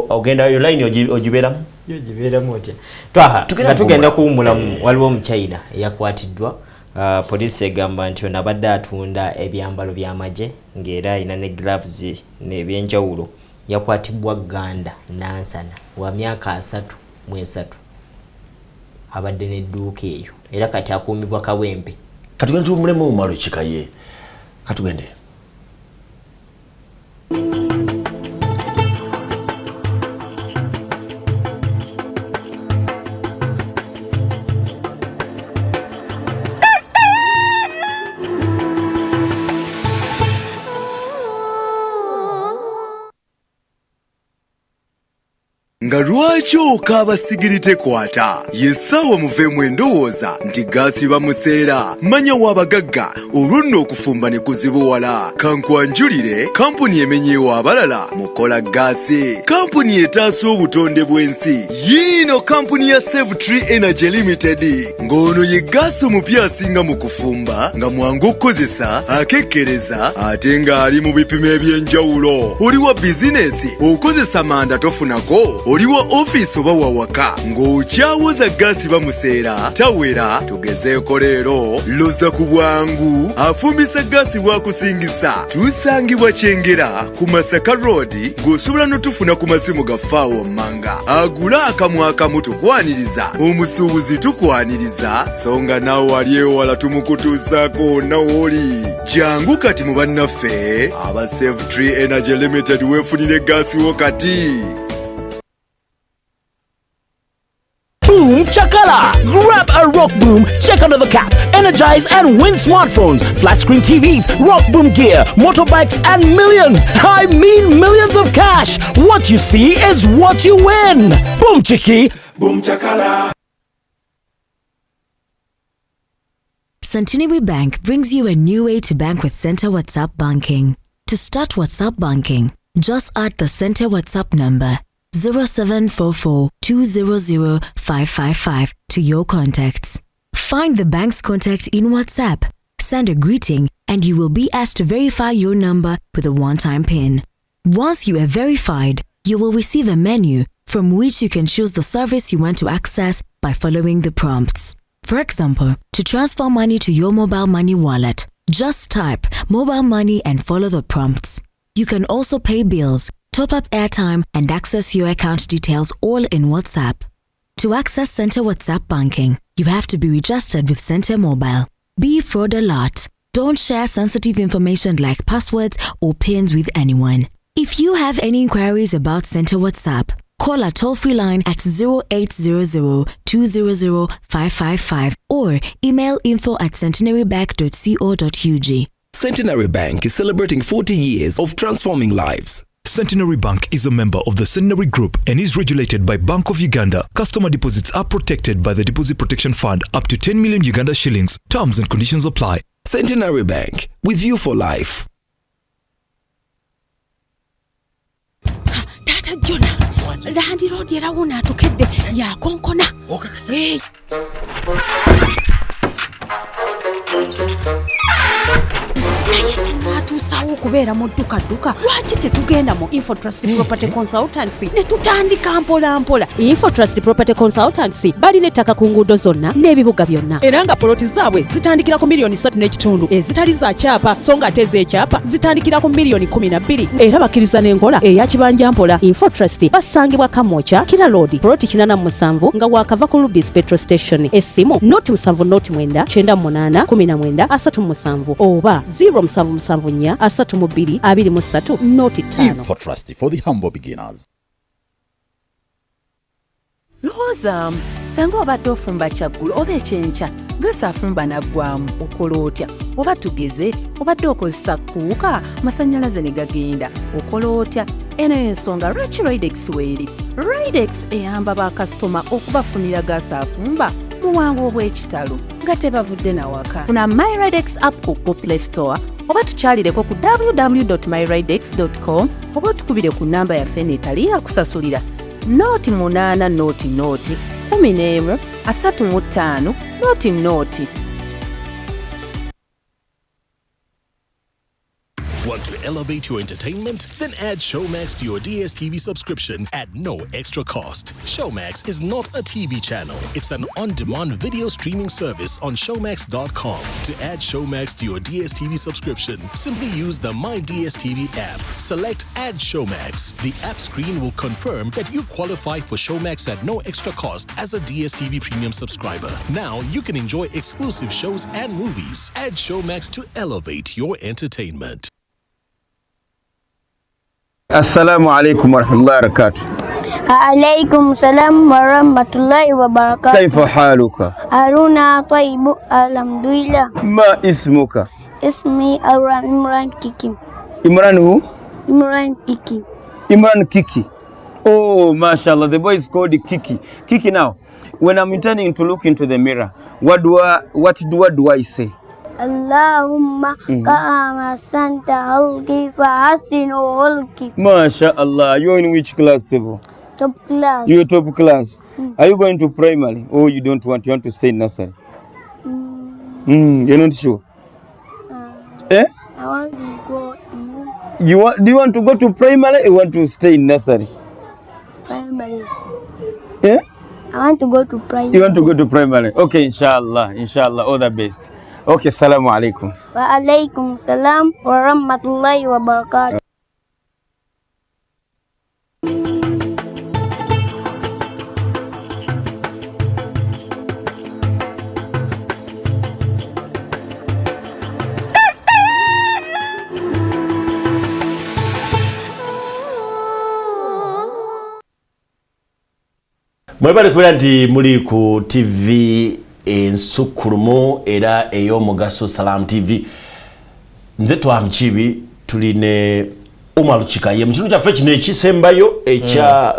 ogenda yo line ogibeeramu. Yo gibeeramu otya? Twaha, Tugenda nga tugenda kuwummula. kuwummulamu, waliwo Omuchina eyakwatiddwa. Poliisi egamba nti ono abadde atunda ebyambalo by'amagye ng'era alina ne gloves n'ebyenjawulo. Yakwatibwa Ganda Nansana wa myaka 33, abadde n'edduuka eyo era kati akuumibwa Kawempe. Katugende tuwummulemu mu Malukikaye, katugende. Nga lwaki okaaba sigiri tekwata? Ye ssaawa muveemu endowooza nti gaasi bamuseera. Manya w'abagagga, olwo nno okufumba ne kuzibuwala. Kankwanjulire kampuni emenyeewo abalala mu kukola gaasi, kampuni etaasa obutonde bw'ensi. Yiino kampuni ya Save Tree Energy Limited, ng'ono ye gaasi omupya asinga mu kufumba, nga mwangu okukozesa, akekkereza ate ng'ali mu bipimo eby'enjawulo. Oli wa bizinesi, okozesa manda tofunako, oli wa ofiisi oba wa waka ng'okyawoza gaasi bamuseera tawera. Tugezeeko leero, loza ku bwangu afumbisa gaasi bwakusingisa. Tusangibwa Kyengera ku Masaka Road, ng'osobola n'otufuna ku masimu gaffe awo mmanga. Agula akamu akamu tukwaniriza, omusuubuzi tukwaniriza, so nga naawe ali ewala tumukutuusaako wonna w'oli. Jangu kati mu bannaffe aba Save Tree Energy Limited weefunire gaasi wo kati. Boom Chakala! Grab a Rock Boom, check under the cap, energize and win smartphones, flat screen TVs, Rock Boom gear, motorbikes, and millions! I mean millions of cash! What you see is what you win! Boom Chiki! Boom Chakala. Centenary Bank brings you a new way to bank with Center WhatsApp Banking. To start WhatsApp Banking, just add the Center WhatsApp number 0744 200 555 to your contacts. Find the bank's contact in WhatsApp, send a greeting, and you will be asked to verify your number with a one time PIN. Once you are verified, you will receive a menu from which you can choose the service you want to access by following the prompts. For example, to transfer money to your mobile money wallet, just type mobile money and follow the prompts. You can also pay bills, top up airtime, and access your account details all in WhatsApp. To access Center WhatsApp Banking, you have to be registered with Center Mobile. Be fraud alert. Don't share sensitive information like passwords or PINs with anyone. If you have any inquiries about Center WhatsApp, call our toll free line at 0800 200 555 or email info@centenarybank.co.ug. Centenary Bank is celebrating 40 years of transforming lives. Centenary Bank is a member of the Centenary Group and is regulated by Bank of Uganda. Customer deposits are protected by the Deposit Protection Fund up to 10 million Uganda shillings. Terms and conditions apply. Centenary Bank, with you for life. Taata Jona, landlord era wuno atukedde yakonkona. Eh. Naye tunaatuusawo okubeera mu ddukadduka, lwaki tetugenda mu Infotrust Property Consultancy ne tutandika mpola mpola? Infotrust Property Consultancy balina ettaka ku nguudo zonna n'ebibuga byonna, era nga poloti zaabwe zitandikira ku miliyoni 3 n'ekitundu ezitali za kyapa, so nga ate ez'ekyapa zitandikira ku miliyoni 12, era bakkiriza n'enkola eya kibanja mpola. Infotrust basangibwa Kamwokya, Kira Road, poloti 87, nga wakava ku Rubis Petrol Station. Essimu 0 7 0 9 98 19 37 oba 0774 32 23 05. Infotrust, for the humble beginners. Lowoozaamu sanga obadde ofumba kyaggulo oba ekyenkya, gaasi afumba naggwamu, okola otya? Oba tugeze obadde okozesa cooker, masannyalaze ne gagenda, okola otya? Eno ensonga lwaki Ridex weeri. Ridex eyamba bakasitoma okubafunira gaasi afumba mu bwangu obw'ekitalo nga tebavudde nawaka. Funa MyRidex app ku Google Play Store oba tukyalireko ku www myridex com oba otukubire ku namba yaffe neetali yakusasulira 0 8 0 0 11 35 0 0. Want to elevate your entertainment? Then add Showmax to your DSTV subscription at no extra cost. Showmax is not a TV channel. It's an on-demand video streaming service on showmax.com. To add Showmax to your DSTV subscription, simply use the My DSTV app. Select Add Showmax. The app screen will confirm that you qualify for Showmax at no extra cost as a DSTV premium subscriber. Now you can enjoy exclusive shows and movies. Add Showmax to elevate your entertainment. Assalamu alaikum warahmatullahi wabarakatuh. Alaikum salam warahmatullahi wabarakatuh. Kaifa haluka? Haruna taibu, alhamdulillah. Ma ismuka? Ismi Abraham Imran Kiki. Imran who? Imran Kiki. Imran Kiki. Oh, mashallah, the boy is called Kiki. Kiki, now, when I'm intending to look into the mirror, what do I say? Allahumma kama ahsanta khalqi fa ahsin khulqi. Mashallah, you're in which class, Sebo? Top class. You're top class. Are you going to primary? Oh, you don't want, you want to stay in nursery? You're not sure? Eh? I want to go in Do you want to go to primary or you want to stay in nursery? Primary. Eh? I want to go to primary. You want to go to primary? Okay, inshallah, inshallah, all the best. Okay, salamu alaikum. Wa alaikum salam wa rahmatullahi wa barakatuh. Mwebale kubeera nti muli ku TV ensukkulumu era ey'omugaso, Salam TV. Nze Twamukibi, tuli ne Umaru Kikaye mu kitundu kyaffe kino ekisembayo ekya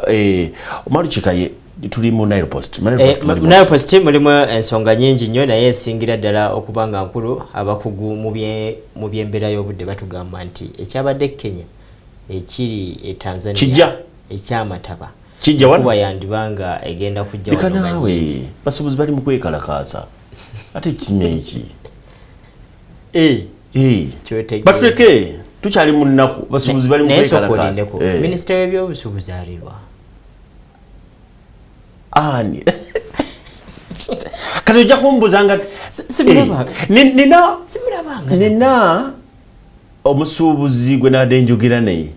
Umaru Kikaye. Tuli mu Nile Post. Nile Post mulimu Nile Post mulimu ensonga nyingi nnyo, naye esingira ddala okuba nga nkulu, abakugu mu byembeera y'obudde batugamba nti ekyabadde Kenya ekiri e Tanzania Kijja. ekyamataba Kijja wano? Enkuba yandibanga egenda kujja Leka wano nga naawe. nnyingi. Basuubuzi bali mu kwekalakaasa, ate kino eki Kyotegeeza. Batuleke, tukyali mu nnaku, basuubuzi bali mu Naye sooka kwekalakaasa. olindeko. Minisita w'ebyobusuubuzi alirwa? Ani kati ojja kumbuuza nga Simulaba. Nina Simulabanga. Nina omusuubuzi gwe nadde njogera naye.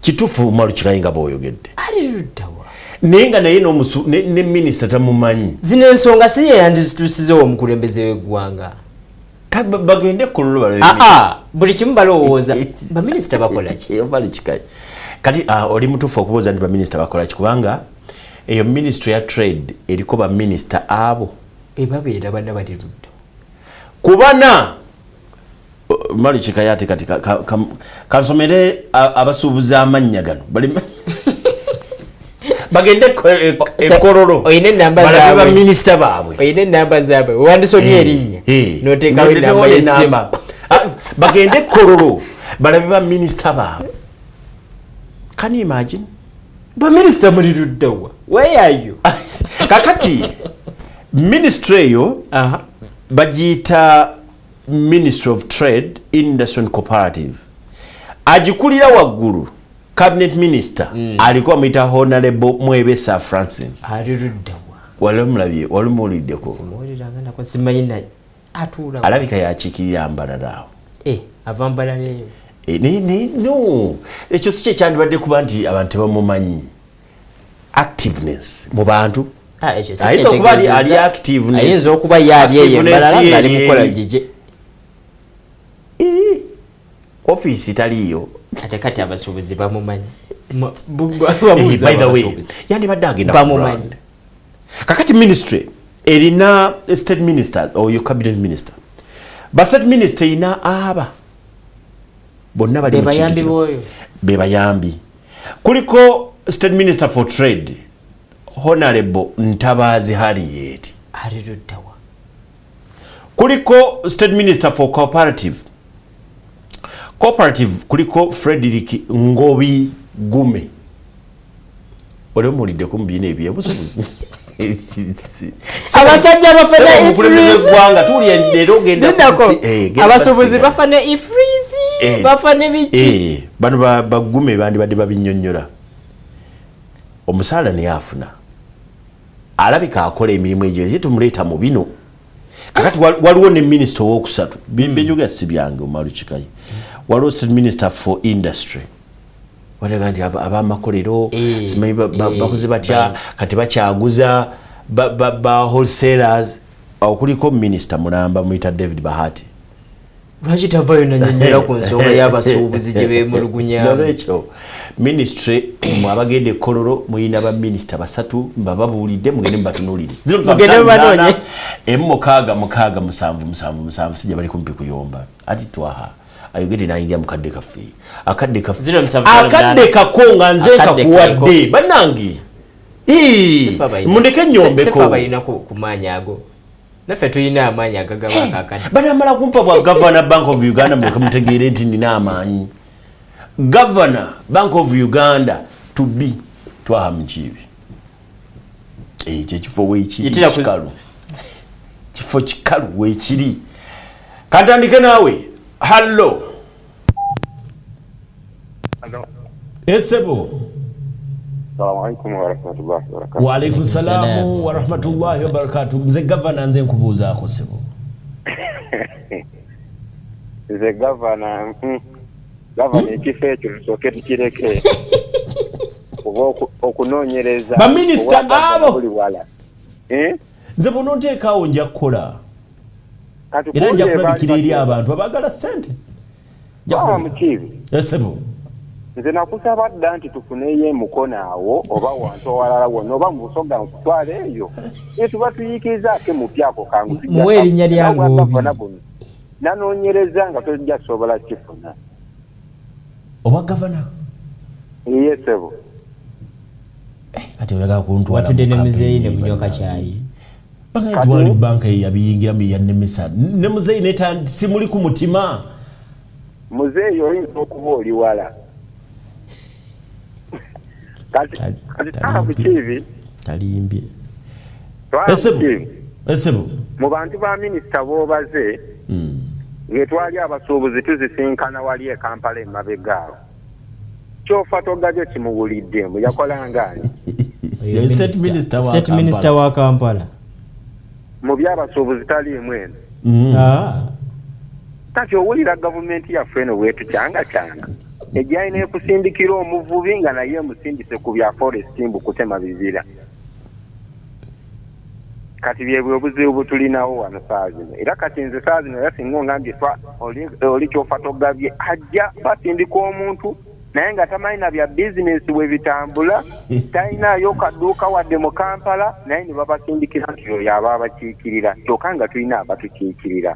Kituufu, Umaru Kikayi, nga bw'oyogedde, Ali luddawa? Naye nga naye ne minisita tamumanyi. Zino ensonga si ye yandizituusizewo omukulembeze w'eggwanga? Bagende kololo balabe. Aa, buli kimu balowooza baminisita bakola ki. Umaru Kikayi, kati oli mutuufu okubuuza nti baminisita bakola ki, kubanga eyo ministry ya trade eriko baminisita abo Ebabeera bana bali ludda. Kubana Umaru Kikayi ate kati kansomere abasuubuzi amannya gano. Bagende ekololo Oyina enamba balabe zaabwe. Baminisita baabwe. Oyina enamba zaabwe, wandisomye erinnya noteekawo enamba y'essimu. Enamba. Bagende kololo balabe baminisita baabwe. Can you imagine? Baminisita muli luddawa? Where are you? Kakati ministry eyo bagiyita Ministry of Trade, Industry and Cooperative. Agikulira waggulu cabinet minister alikuwa amuyita Honorable Mwebesa Francis. Aliruddawa? Wali omulabye, wali omuwuliddeko? Simuwuliranga nako, simanyi naye atuula. Alabika yakiikirira Mbarara awo. Ava Mbarara eyo. Naye no, ekyo si kyekyandibadde kuba nti abantu tebamumanyi. Activeness mu bantu. Ekyo si Ayinza okuba ali kyentegeezezza. activeness. Ayinza okuba ye ali eyo Activeness Mbarara ye ng'ali eri mukola eri. gigi. Ofiisi taliiyo. Ate kati abasuubuzi bamumanyi. By the way, yandibadde agenda ku Bamumanyi. ground. Kakati ministry erina state minister oyo cabinet minister. Ba state minister erina aba bonna bali Be mu kintu bayambi kino. b'oyo. Be bayambi. Kuliko state minister for trade Honorable Ntabazi Harriet. Aliruddawa? Kuliko state minister for cooperative. Cooperative kuliko Frederick Ngobi Gume. Wali omuwuliddeko mu bino ebyebusuubuzi? Abasajja bafa ne Omukulembeze ifrizi. w'eggwanga tuwulira leero ogenda Lindako, genda abasuubuzi basisinkana. bafa ne ifrizi, bafa ne biki. Bano bagume bandibadde babinnyonnyola. Omusaala naye afuna. Alabika akola emirimu egyo eze tumuleeta mu bino. Kakati waliwo ne minisita owokusatu. Byenjogera si byange Umaru Kikayi. Waliwo state minister for industry. Walaga nti ab'amakolero simanyi bakoze batya kati bakyaguza ba wholesalers. Awo kuliko minisita mulamba muyita David Bahati. Lwaki tavaayo nannyonnyola ku nsonga y'abasuubuzi gye beemulugunyamu? Nolwekyo ministry mwe abagenda e Kololo muyina ba minisita basatu mbababuulidde, mugende mubatunuulire. Mugende mubanoonye. emu 6 6 7 7 7 sijja bali kumpi kuyomba ati twaha ayogedde n'ayingira mu kadde kaffe, akadde kaffe, 0758. akadde kako nga nze Akadde nkakuwadde kako. bannange. Mundeke Sifa nnyombeko. balina ku maanyi ago, naffe tulina amaanyi agagaba akakadde. Banamala kumpa bwa Governor Bank of Uganda, muleke mutegeere nti nina amaanyi. Governor Bank of Uganda to be Twaha Mukiibi. Ekyo ekifo weekiri Yitira kikalu, kifo kikalu weekiri. Katandike naawe. Hallo. Esebo. Assalamu alaikum warahmatullahi wabarakatuh. Wa alaikum salamu wa rahmatullahi wa barakatuh. Nze gavana, nze nkubuuzaako sebo. Nze gavana, gavana ekifo ekyo tusooke tukireke. Oba okunoonyereza Baminisita obwa gavana abo. buli wala. Nze bw'ononteekaawo nja kukola. Kati Era nja kumbe kulabikira baali eri abantu abaagala ssente. Nja Bawa kulabika. Mukiibi. Esebo. Nze nakusaba dda nti tufuneyo emukono awo oba wantu awalala wonna oba mu Busoga nkutwala eyo. Naye tuba tuyiikirizaako emupya ako kangu tujja Muwe erinnya lya obwa Ngoobi. gavana buno. Nanoonyereza nga tojja kusobola kifuna. Obwa gavana? Iye ssebo. Kati oyagala kuntwala Watudde mu ne kampeyini muzeeyi ne munywa bannange. kacaayi. Bagambye nti wali banka ye yabiyingiramu yannemesa. Ne muzeeyi ne simuli ku mutima. Muzeeyi oyinza okuba oli wala. Kati Twaha Mukiibi, Talimbye. Twaha Esebo. Mukiibi, Esebo. mu bantu ba minisita b'obaze nge twali abasuubuzi tuzisinkana wali e Kampala emabega awo. Kyofa togabye kimuwuliddemu yakolanga ani? Ye state minister wa State minister wa Kampala. Mu by'abasuubuzi taliimu eno. Kati owulira gavumenti yaffe eno bwetucangacanga. Ejja ekusindikira omuvubi nga naye emusindise ku bya forest mbu kutema bibira. Kati byebwe obuzibu bwetulinawo wano saa zino. Era kati nze saa zino era singa ongambye oli kyofa togabye ajja basindika omuntu naye nga tamanyi na bya bizinesi bwe bitambula, talinayo kaduuka wadde mu Kampala, naye ne babasindikira nti oyo aba abakiikirira, kyokka nga tulina abatukiikirira.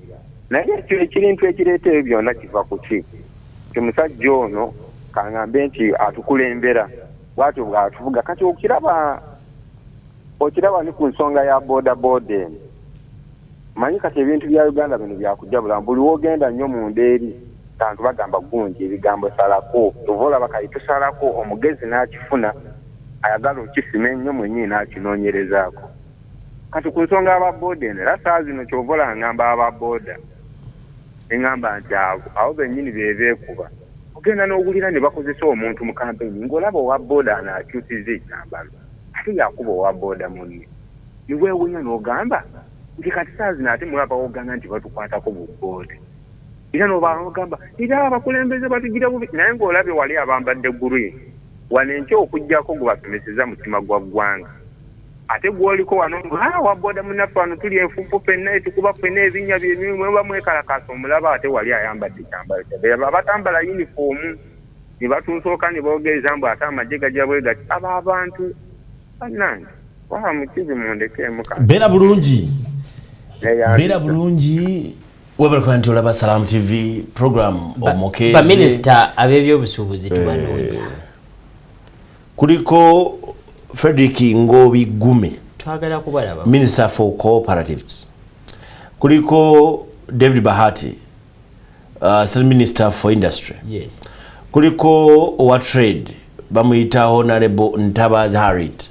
Naye ekyo ekirintu ekireeta ebyo byonna kiva ku ki? Nti musajja ono kangambe nti atukulembera bw'atyo bw'atuvuga. Kati okiraba ni ku nsonga ya boda boda eno. Manyi kati ebintu bya Uganda bino byakujja bulamu, buli w'ogenda nnyo munda eri abantu bagamba gungi ebigambo salako, ova olaba kali tusalako, omugezi n'akifuna ayagala okisima ennyo mwennyini n'akinoonyerezaako. Kati ku nsonga aba boda eno era saa zino ky'ova olaba ngamba aba boda Neŋŋamba nti abo abo bennyini be beekuba. Ogenda n'owulira ne bakozesa omuntu mu kampeyini ng'olaba owa booda ano akyusizza ekyambalo ate yakuba owa booda munne. Ne weewuunya n'ogamba nti kati ssaawa zino ate mwe abawogana nti batukwatako bu booda. Era n'ogamba era abakulembeze batugira bubi naye ng'olabye wali abambadde green. Wano enkya okuggyako gwe basomeseza mutima gwa ggwanga. Ate gw'oliko wano wa booda munnaffe wano tuli enfuufu ffenna etukuba ffenna ebinnya byemwe mwekalakaasa omulaba ate wali ayambadde kyambalo kyabwe. Abatambala yunifoomu ne batuusooka ne boogereza mbu ate amagye gajja bwe gati. Abo abantu bannange wa mukizi mundekeemu kati. Beera bulungi. Beera bulungi. Webale kuba nti olaba Salam TV program omukeeze. Baminisita ab'ebyobusuubuzi tubanoonya. Kuliko Frederick Ngobi Gume. Twagala kubalaba. Minister for Cooperatives. Kuliko David Bahati, State Minister for Industry. Yes. Kuliko owa Trade bamuyita Honorable Ntabazi Harriet.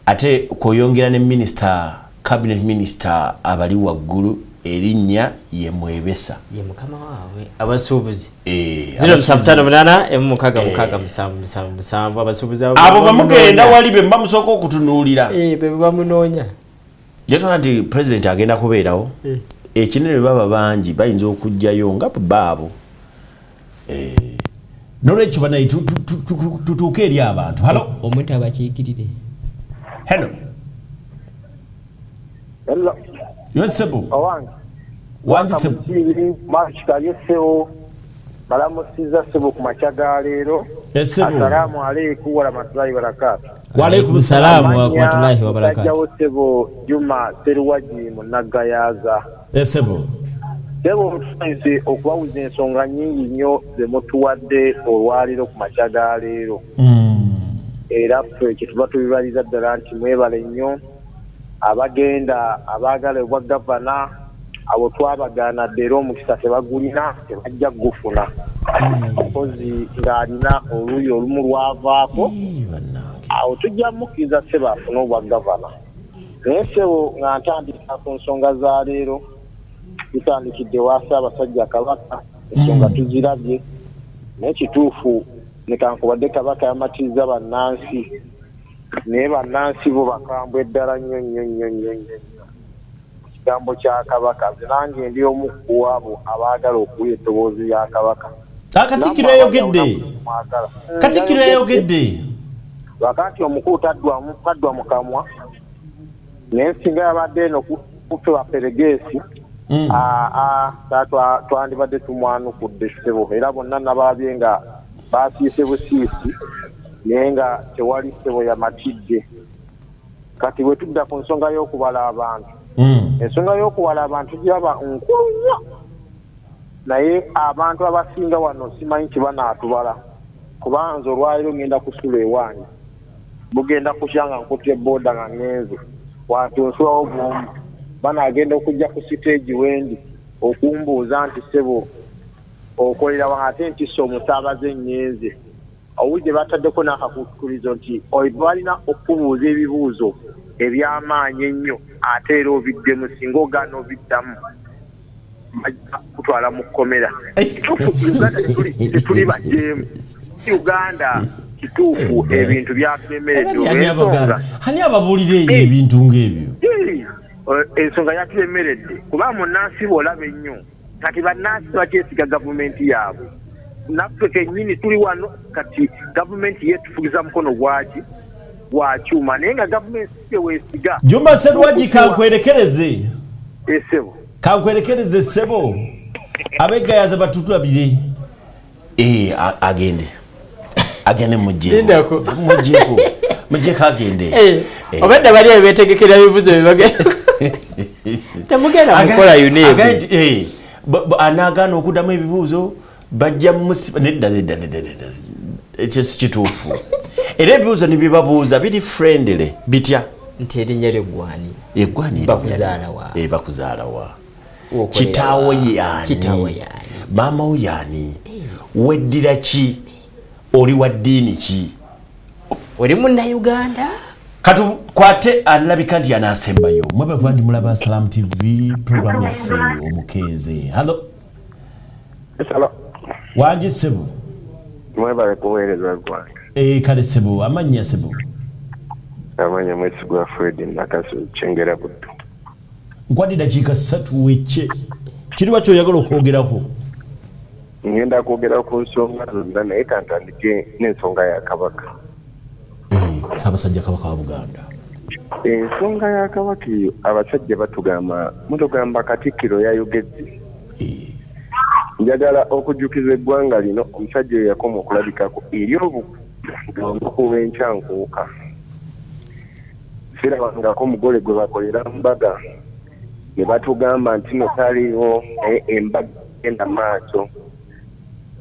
Ate kwoyongera ne Minister, Cabinet Minister abali waggulu erinnya ye Mwebesa. Ye mukama waabwe abasuubuzi. 0758 6 6 7 7 abasuubuzi abo bamugenda wali be bamusooka okutunuulira. Be bamunoonya. Yatwala nti president agenda kubeerawo. Ekinene baba bangi bayinza okuggyayo nga baabo. Nolwekyo banaye tutuuke eri abantu. Hello. Omuntu abakiikirire. Hello. Hello. Yosebo. Owange. Wangi sebo. March sebo. Balamusiza sebo ku makya ga leero. Assalamu alaikum warahmatullahi wabarakatuh. Wa alaikum salaam wa rahmatullahi wa barakatuh. Jajjawo sebo Juma Seruwagi Munnagayaza. Sebo. Sebo mutusanise okubawuza ensonga nnyingi nnyo ze mutuwadde olwaleero ku makya ga leero. Era ffe kye tuba tubibaliza ddala nti mwebale nnyo abagenda abaagala obwa gavana abo twabagaana dda era omukisa tebagulina tebajja kugufuna. Mpozi ng'alina oluuyi olumu lwavaako awo tujja mukkiriza ssebo afune obwa gavana. Naye ssebo nga ntandika ku nsonga za leero tutandikidde wa Ssaabasajja Kabaka ensonga tuzirabye naye kituufu nekankubadde Kabaka yamatizza bannansi naye bannansi bo bakambwe ddala nnyo nnyo nnyo nnyo nnyo. Kigambo kya Kabaka nze nange ndi omu ku abo abaagala okuwulira eddoboozi lya Kabaka. Katikkiro yayogedde. Katikkiro yayogedde. Wakati omukulu taddwa mu kamwa naye singa yabadde eno kuffe baperegeesi twandibadde tumwanukudde ssebo era bonna nabalabye nga basiise busiisi naye nga tewali ssebo yamatidde. Kati bwe tudda ku nsonga y'okubala abantu, ensonga y'okubala abantu giraba nkulu nnyo naye abantu abasinga wano simanyi kibanaatubala kubanga nze olwaleero ngenda kusula ewange bugenda kutya nga nkutte booda nga ngenze wantu nsulawo bwomu banaagenda okujja ku siteegi wendi okumbuuza nti ssebo okolera wange ate ntisse omusaabaze nnyenze. Owulidde bataddeko n'akakukulizo nti balina okubuuza ebibuuzo eby'amaanyi ennyo ate era obiddemu singa ogaana obiddamu bajja kutwala mu kkomera. Kituufu Uganda tetuli bajeemu. Uganda kituufu ebintu byatulemeredde olw'ensonga. Ani ababuulira eyo ebintu ng'ebyo? Ensonga yatulemeredde kuba munnansi bw'olaba ennyo kati bannansi bakyesiga gavumenti yaabwe. Naffe kennyini tuli wano kati gavumenti yeetufugiza mukono gwaki gwa kyuma naye nga gavumenti si weesiga. Juma Serwagi kankwerekereze. Essebo. Kankwerekereze ssebo. Ab'eggayaza batutulabire. Agende. Agende muggyeko. Muggyeko. Muggyeko agende. Obadde bali abeetegekera ebibuuzo bye bagenda. Temugenda mukola UNEB. Anaagaana okuddamu ebibuuzo bajja musiba nedda nedda nedda nedda ekyo si kituufu. Era ebibuuzo ne byebabuuza biri friendly bitya nti erinnya lyo ggwani eggwani bakuzaala wa bakuzaala wa kitaawo yaani kitaawo yaani maama wo yaani weddira ki oli wa ddiini ki oli munnayuganda. Katukwate alabika nti yanaasembayo. Mwebale kuba nti mulaba Salam TV program yaffe omukeeze. Hello. Wangi ssebo. Mwebale kuweereza ggwanga. Kale ssebo, amannya ssebo? Amannya Mwesigwa Fred Nakaso, Kyengera Buddu. Nkwadde dakiika 3 wecce. Kiriwa kyoyagala okwogerako? Ngenda kwogera ku nsonga zonna, naye kantandike n'ensonga ya Kabaka. Ssaabasajja Kabaka wa Buganda. Ensonga ya Kabaka eyo, abasajja batugamba, mutugamba Katikkiro yayogedde. Njagala okujjukiza eggwanga lino, omusajja oyo yakoma okulabikako eri olunaku lw'enkyankuuka. Sirabangako omugole gwe bakolera mbaga ne batugamba nti no taliiwo, naye embaga egenda maaso,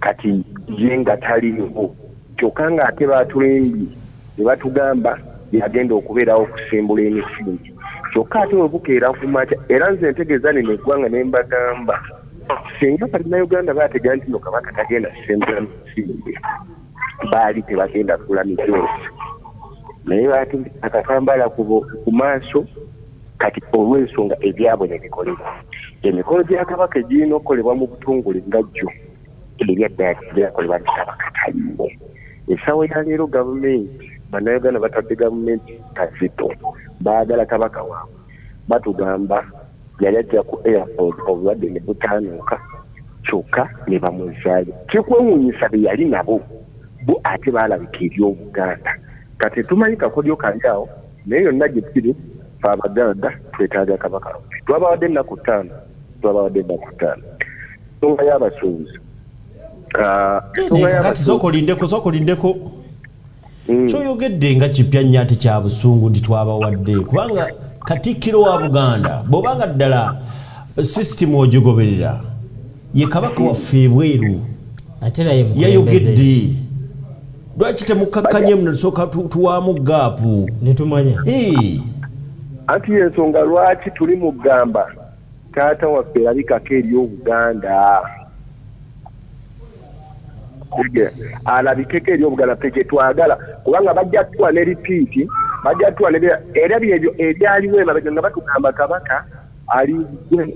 kati ye nga taliiwo. Kyokka ng'ate baatulimbye ne batugamba yagenda okubeerawo okusimbula emisingi, kyokka ate we bukeera ku makya. Era nze ntegeeza nino eggwanga ne mbagamba, singa Bannayuganda baategeera nti no Kabaka tagenda kusimbula misingi, baali tebagenda kugula mijoozi, naye baatundika akatambala ku maaso. Kati olw'ensonga ebyabwe ne bikolebwa, emikolo gya Kabaka egirina okukolebwa mu butongole nga jjo ebyaddala byakolebwa nti Kabaka taliiwo. Essaawa ya leero gavumenti, Bannayuganda batadde gavumenti kazito, baagala Kabaka waabwe. Batugamba yali ajja ku airport obulwadde ne butaanuuka, kyokka ne bamuzzaayo. Kikwewuunyisa be yali nabo bo ate baalabika eri Obuganda. Kati tumanyi kakodyo kali awo, naye yonna gye kiri, ffe Abaganda twetaaga Kabaka waffe. Twabawadde ennaku 5, twabawadde ennaku 5. Ensonga y'abasuubuzi. Kati sooka olindeko, sooka olindeko. Kyoyogedde nga kipya nnyo ate kya busungu nti twabawadde, kubanga Katikkiro wa Buganda bw'obanga ddala sisitimu ogigoberera, ye Kabaka waffe ebweru. Yayogedde, lwaki temukakkanye muno, tusooka tuwaamu gaapu netumanya. Anti yensonga lwaki tuli mugamba taata waffe erabikako eri Obuganda, alabikeko eri Obuganda, ffe kyetwagala, kubanga bajja tuwa ne ripiiti, bajja tuwa era byebyo ebyaliwo emabega nga batugamba Kabaka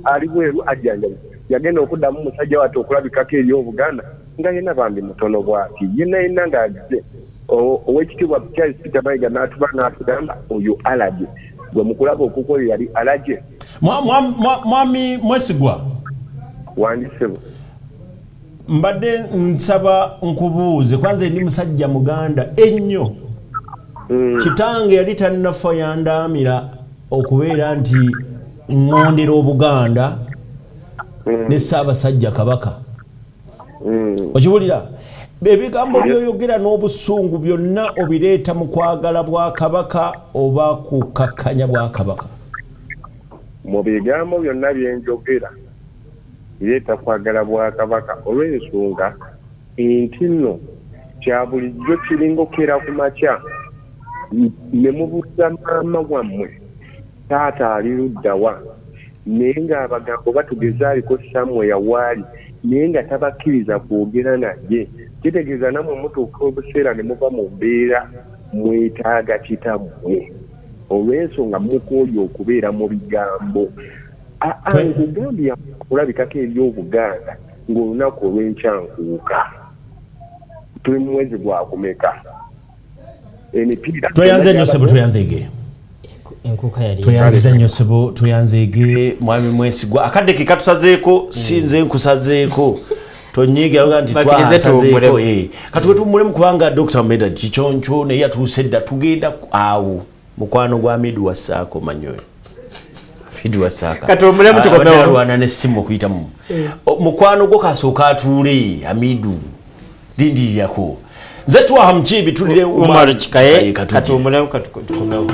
ali bweru ajjanjabi. Yagenda okuddamu musajja wattu okulabikako eri Obuganda nga yenna bambi mutono bw'ati, yenna yenna ng'azze. Oweekitiibwa Charles Peter Mayiga n'atuba n'atugamba oyo alage gwe mukulaba okukola yali alage. Mwami Mwesigwa. Wangi ssebo. Mbadde nsaba nkubuuze, kwanza ndi musajja Muganda ennyo. Kitange yali tannafa yandaamira okubeera nti ŋŋondera Obuganda ne Ssaabasajja Kabaka. Okiwulira? Ebigambo by'oyogera n'obusungu byonna obireeta mu kwagala bwa Kabaka oba kukakkanya bwa Kabaka? Mu bigambo byonna bye njogera bireeta kwagala bwa Kabaka, olw'ensonga nti nno kya bulijjo kiringa okukeera ku makya ne mubuuza maama wammwe taata ali ludda wa, naye ng'abagambo batugeza aliko somewhere waali, naye nga tabakkiriza kwogera naye. Kitegeeza nammwe mutuuka obuseera ne muva mu mbeera mwetaaga kitammwe, olw'ensonga mukooye okubeera mu bigambo. Nkugambye okulabikako eri Obuganda ng'olunaku olw'enkyankuuka. Tuli mu mwezi gwa kumeka? Emipiira Tweyanze nnyo ssebo, tweyanzeege. Tweyanziza nnyo ssebo, tweyanzeege mwami Mwesigwa. Akadde ke katusazeeko, si nze nkusazeeko. Tonyiigira nti twasazeeko. Katuwe tuwummulemu kubanga Dr. Medard Kiconco naye yatuuse dda, tugenda awo. Mukwano gwa Amidu Wassaako manyoyo. Amidu Wassaaka. Katuwummulemu tukomewo. Alwana n'essimu okuyitamu. Mukwano gwo kasooka atuule Amidu. Lindirirako. Nze Twaha Mukiibi, tulire Umar Kikaye, katuwummulemu tukomewo.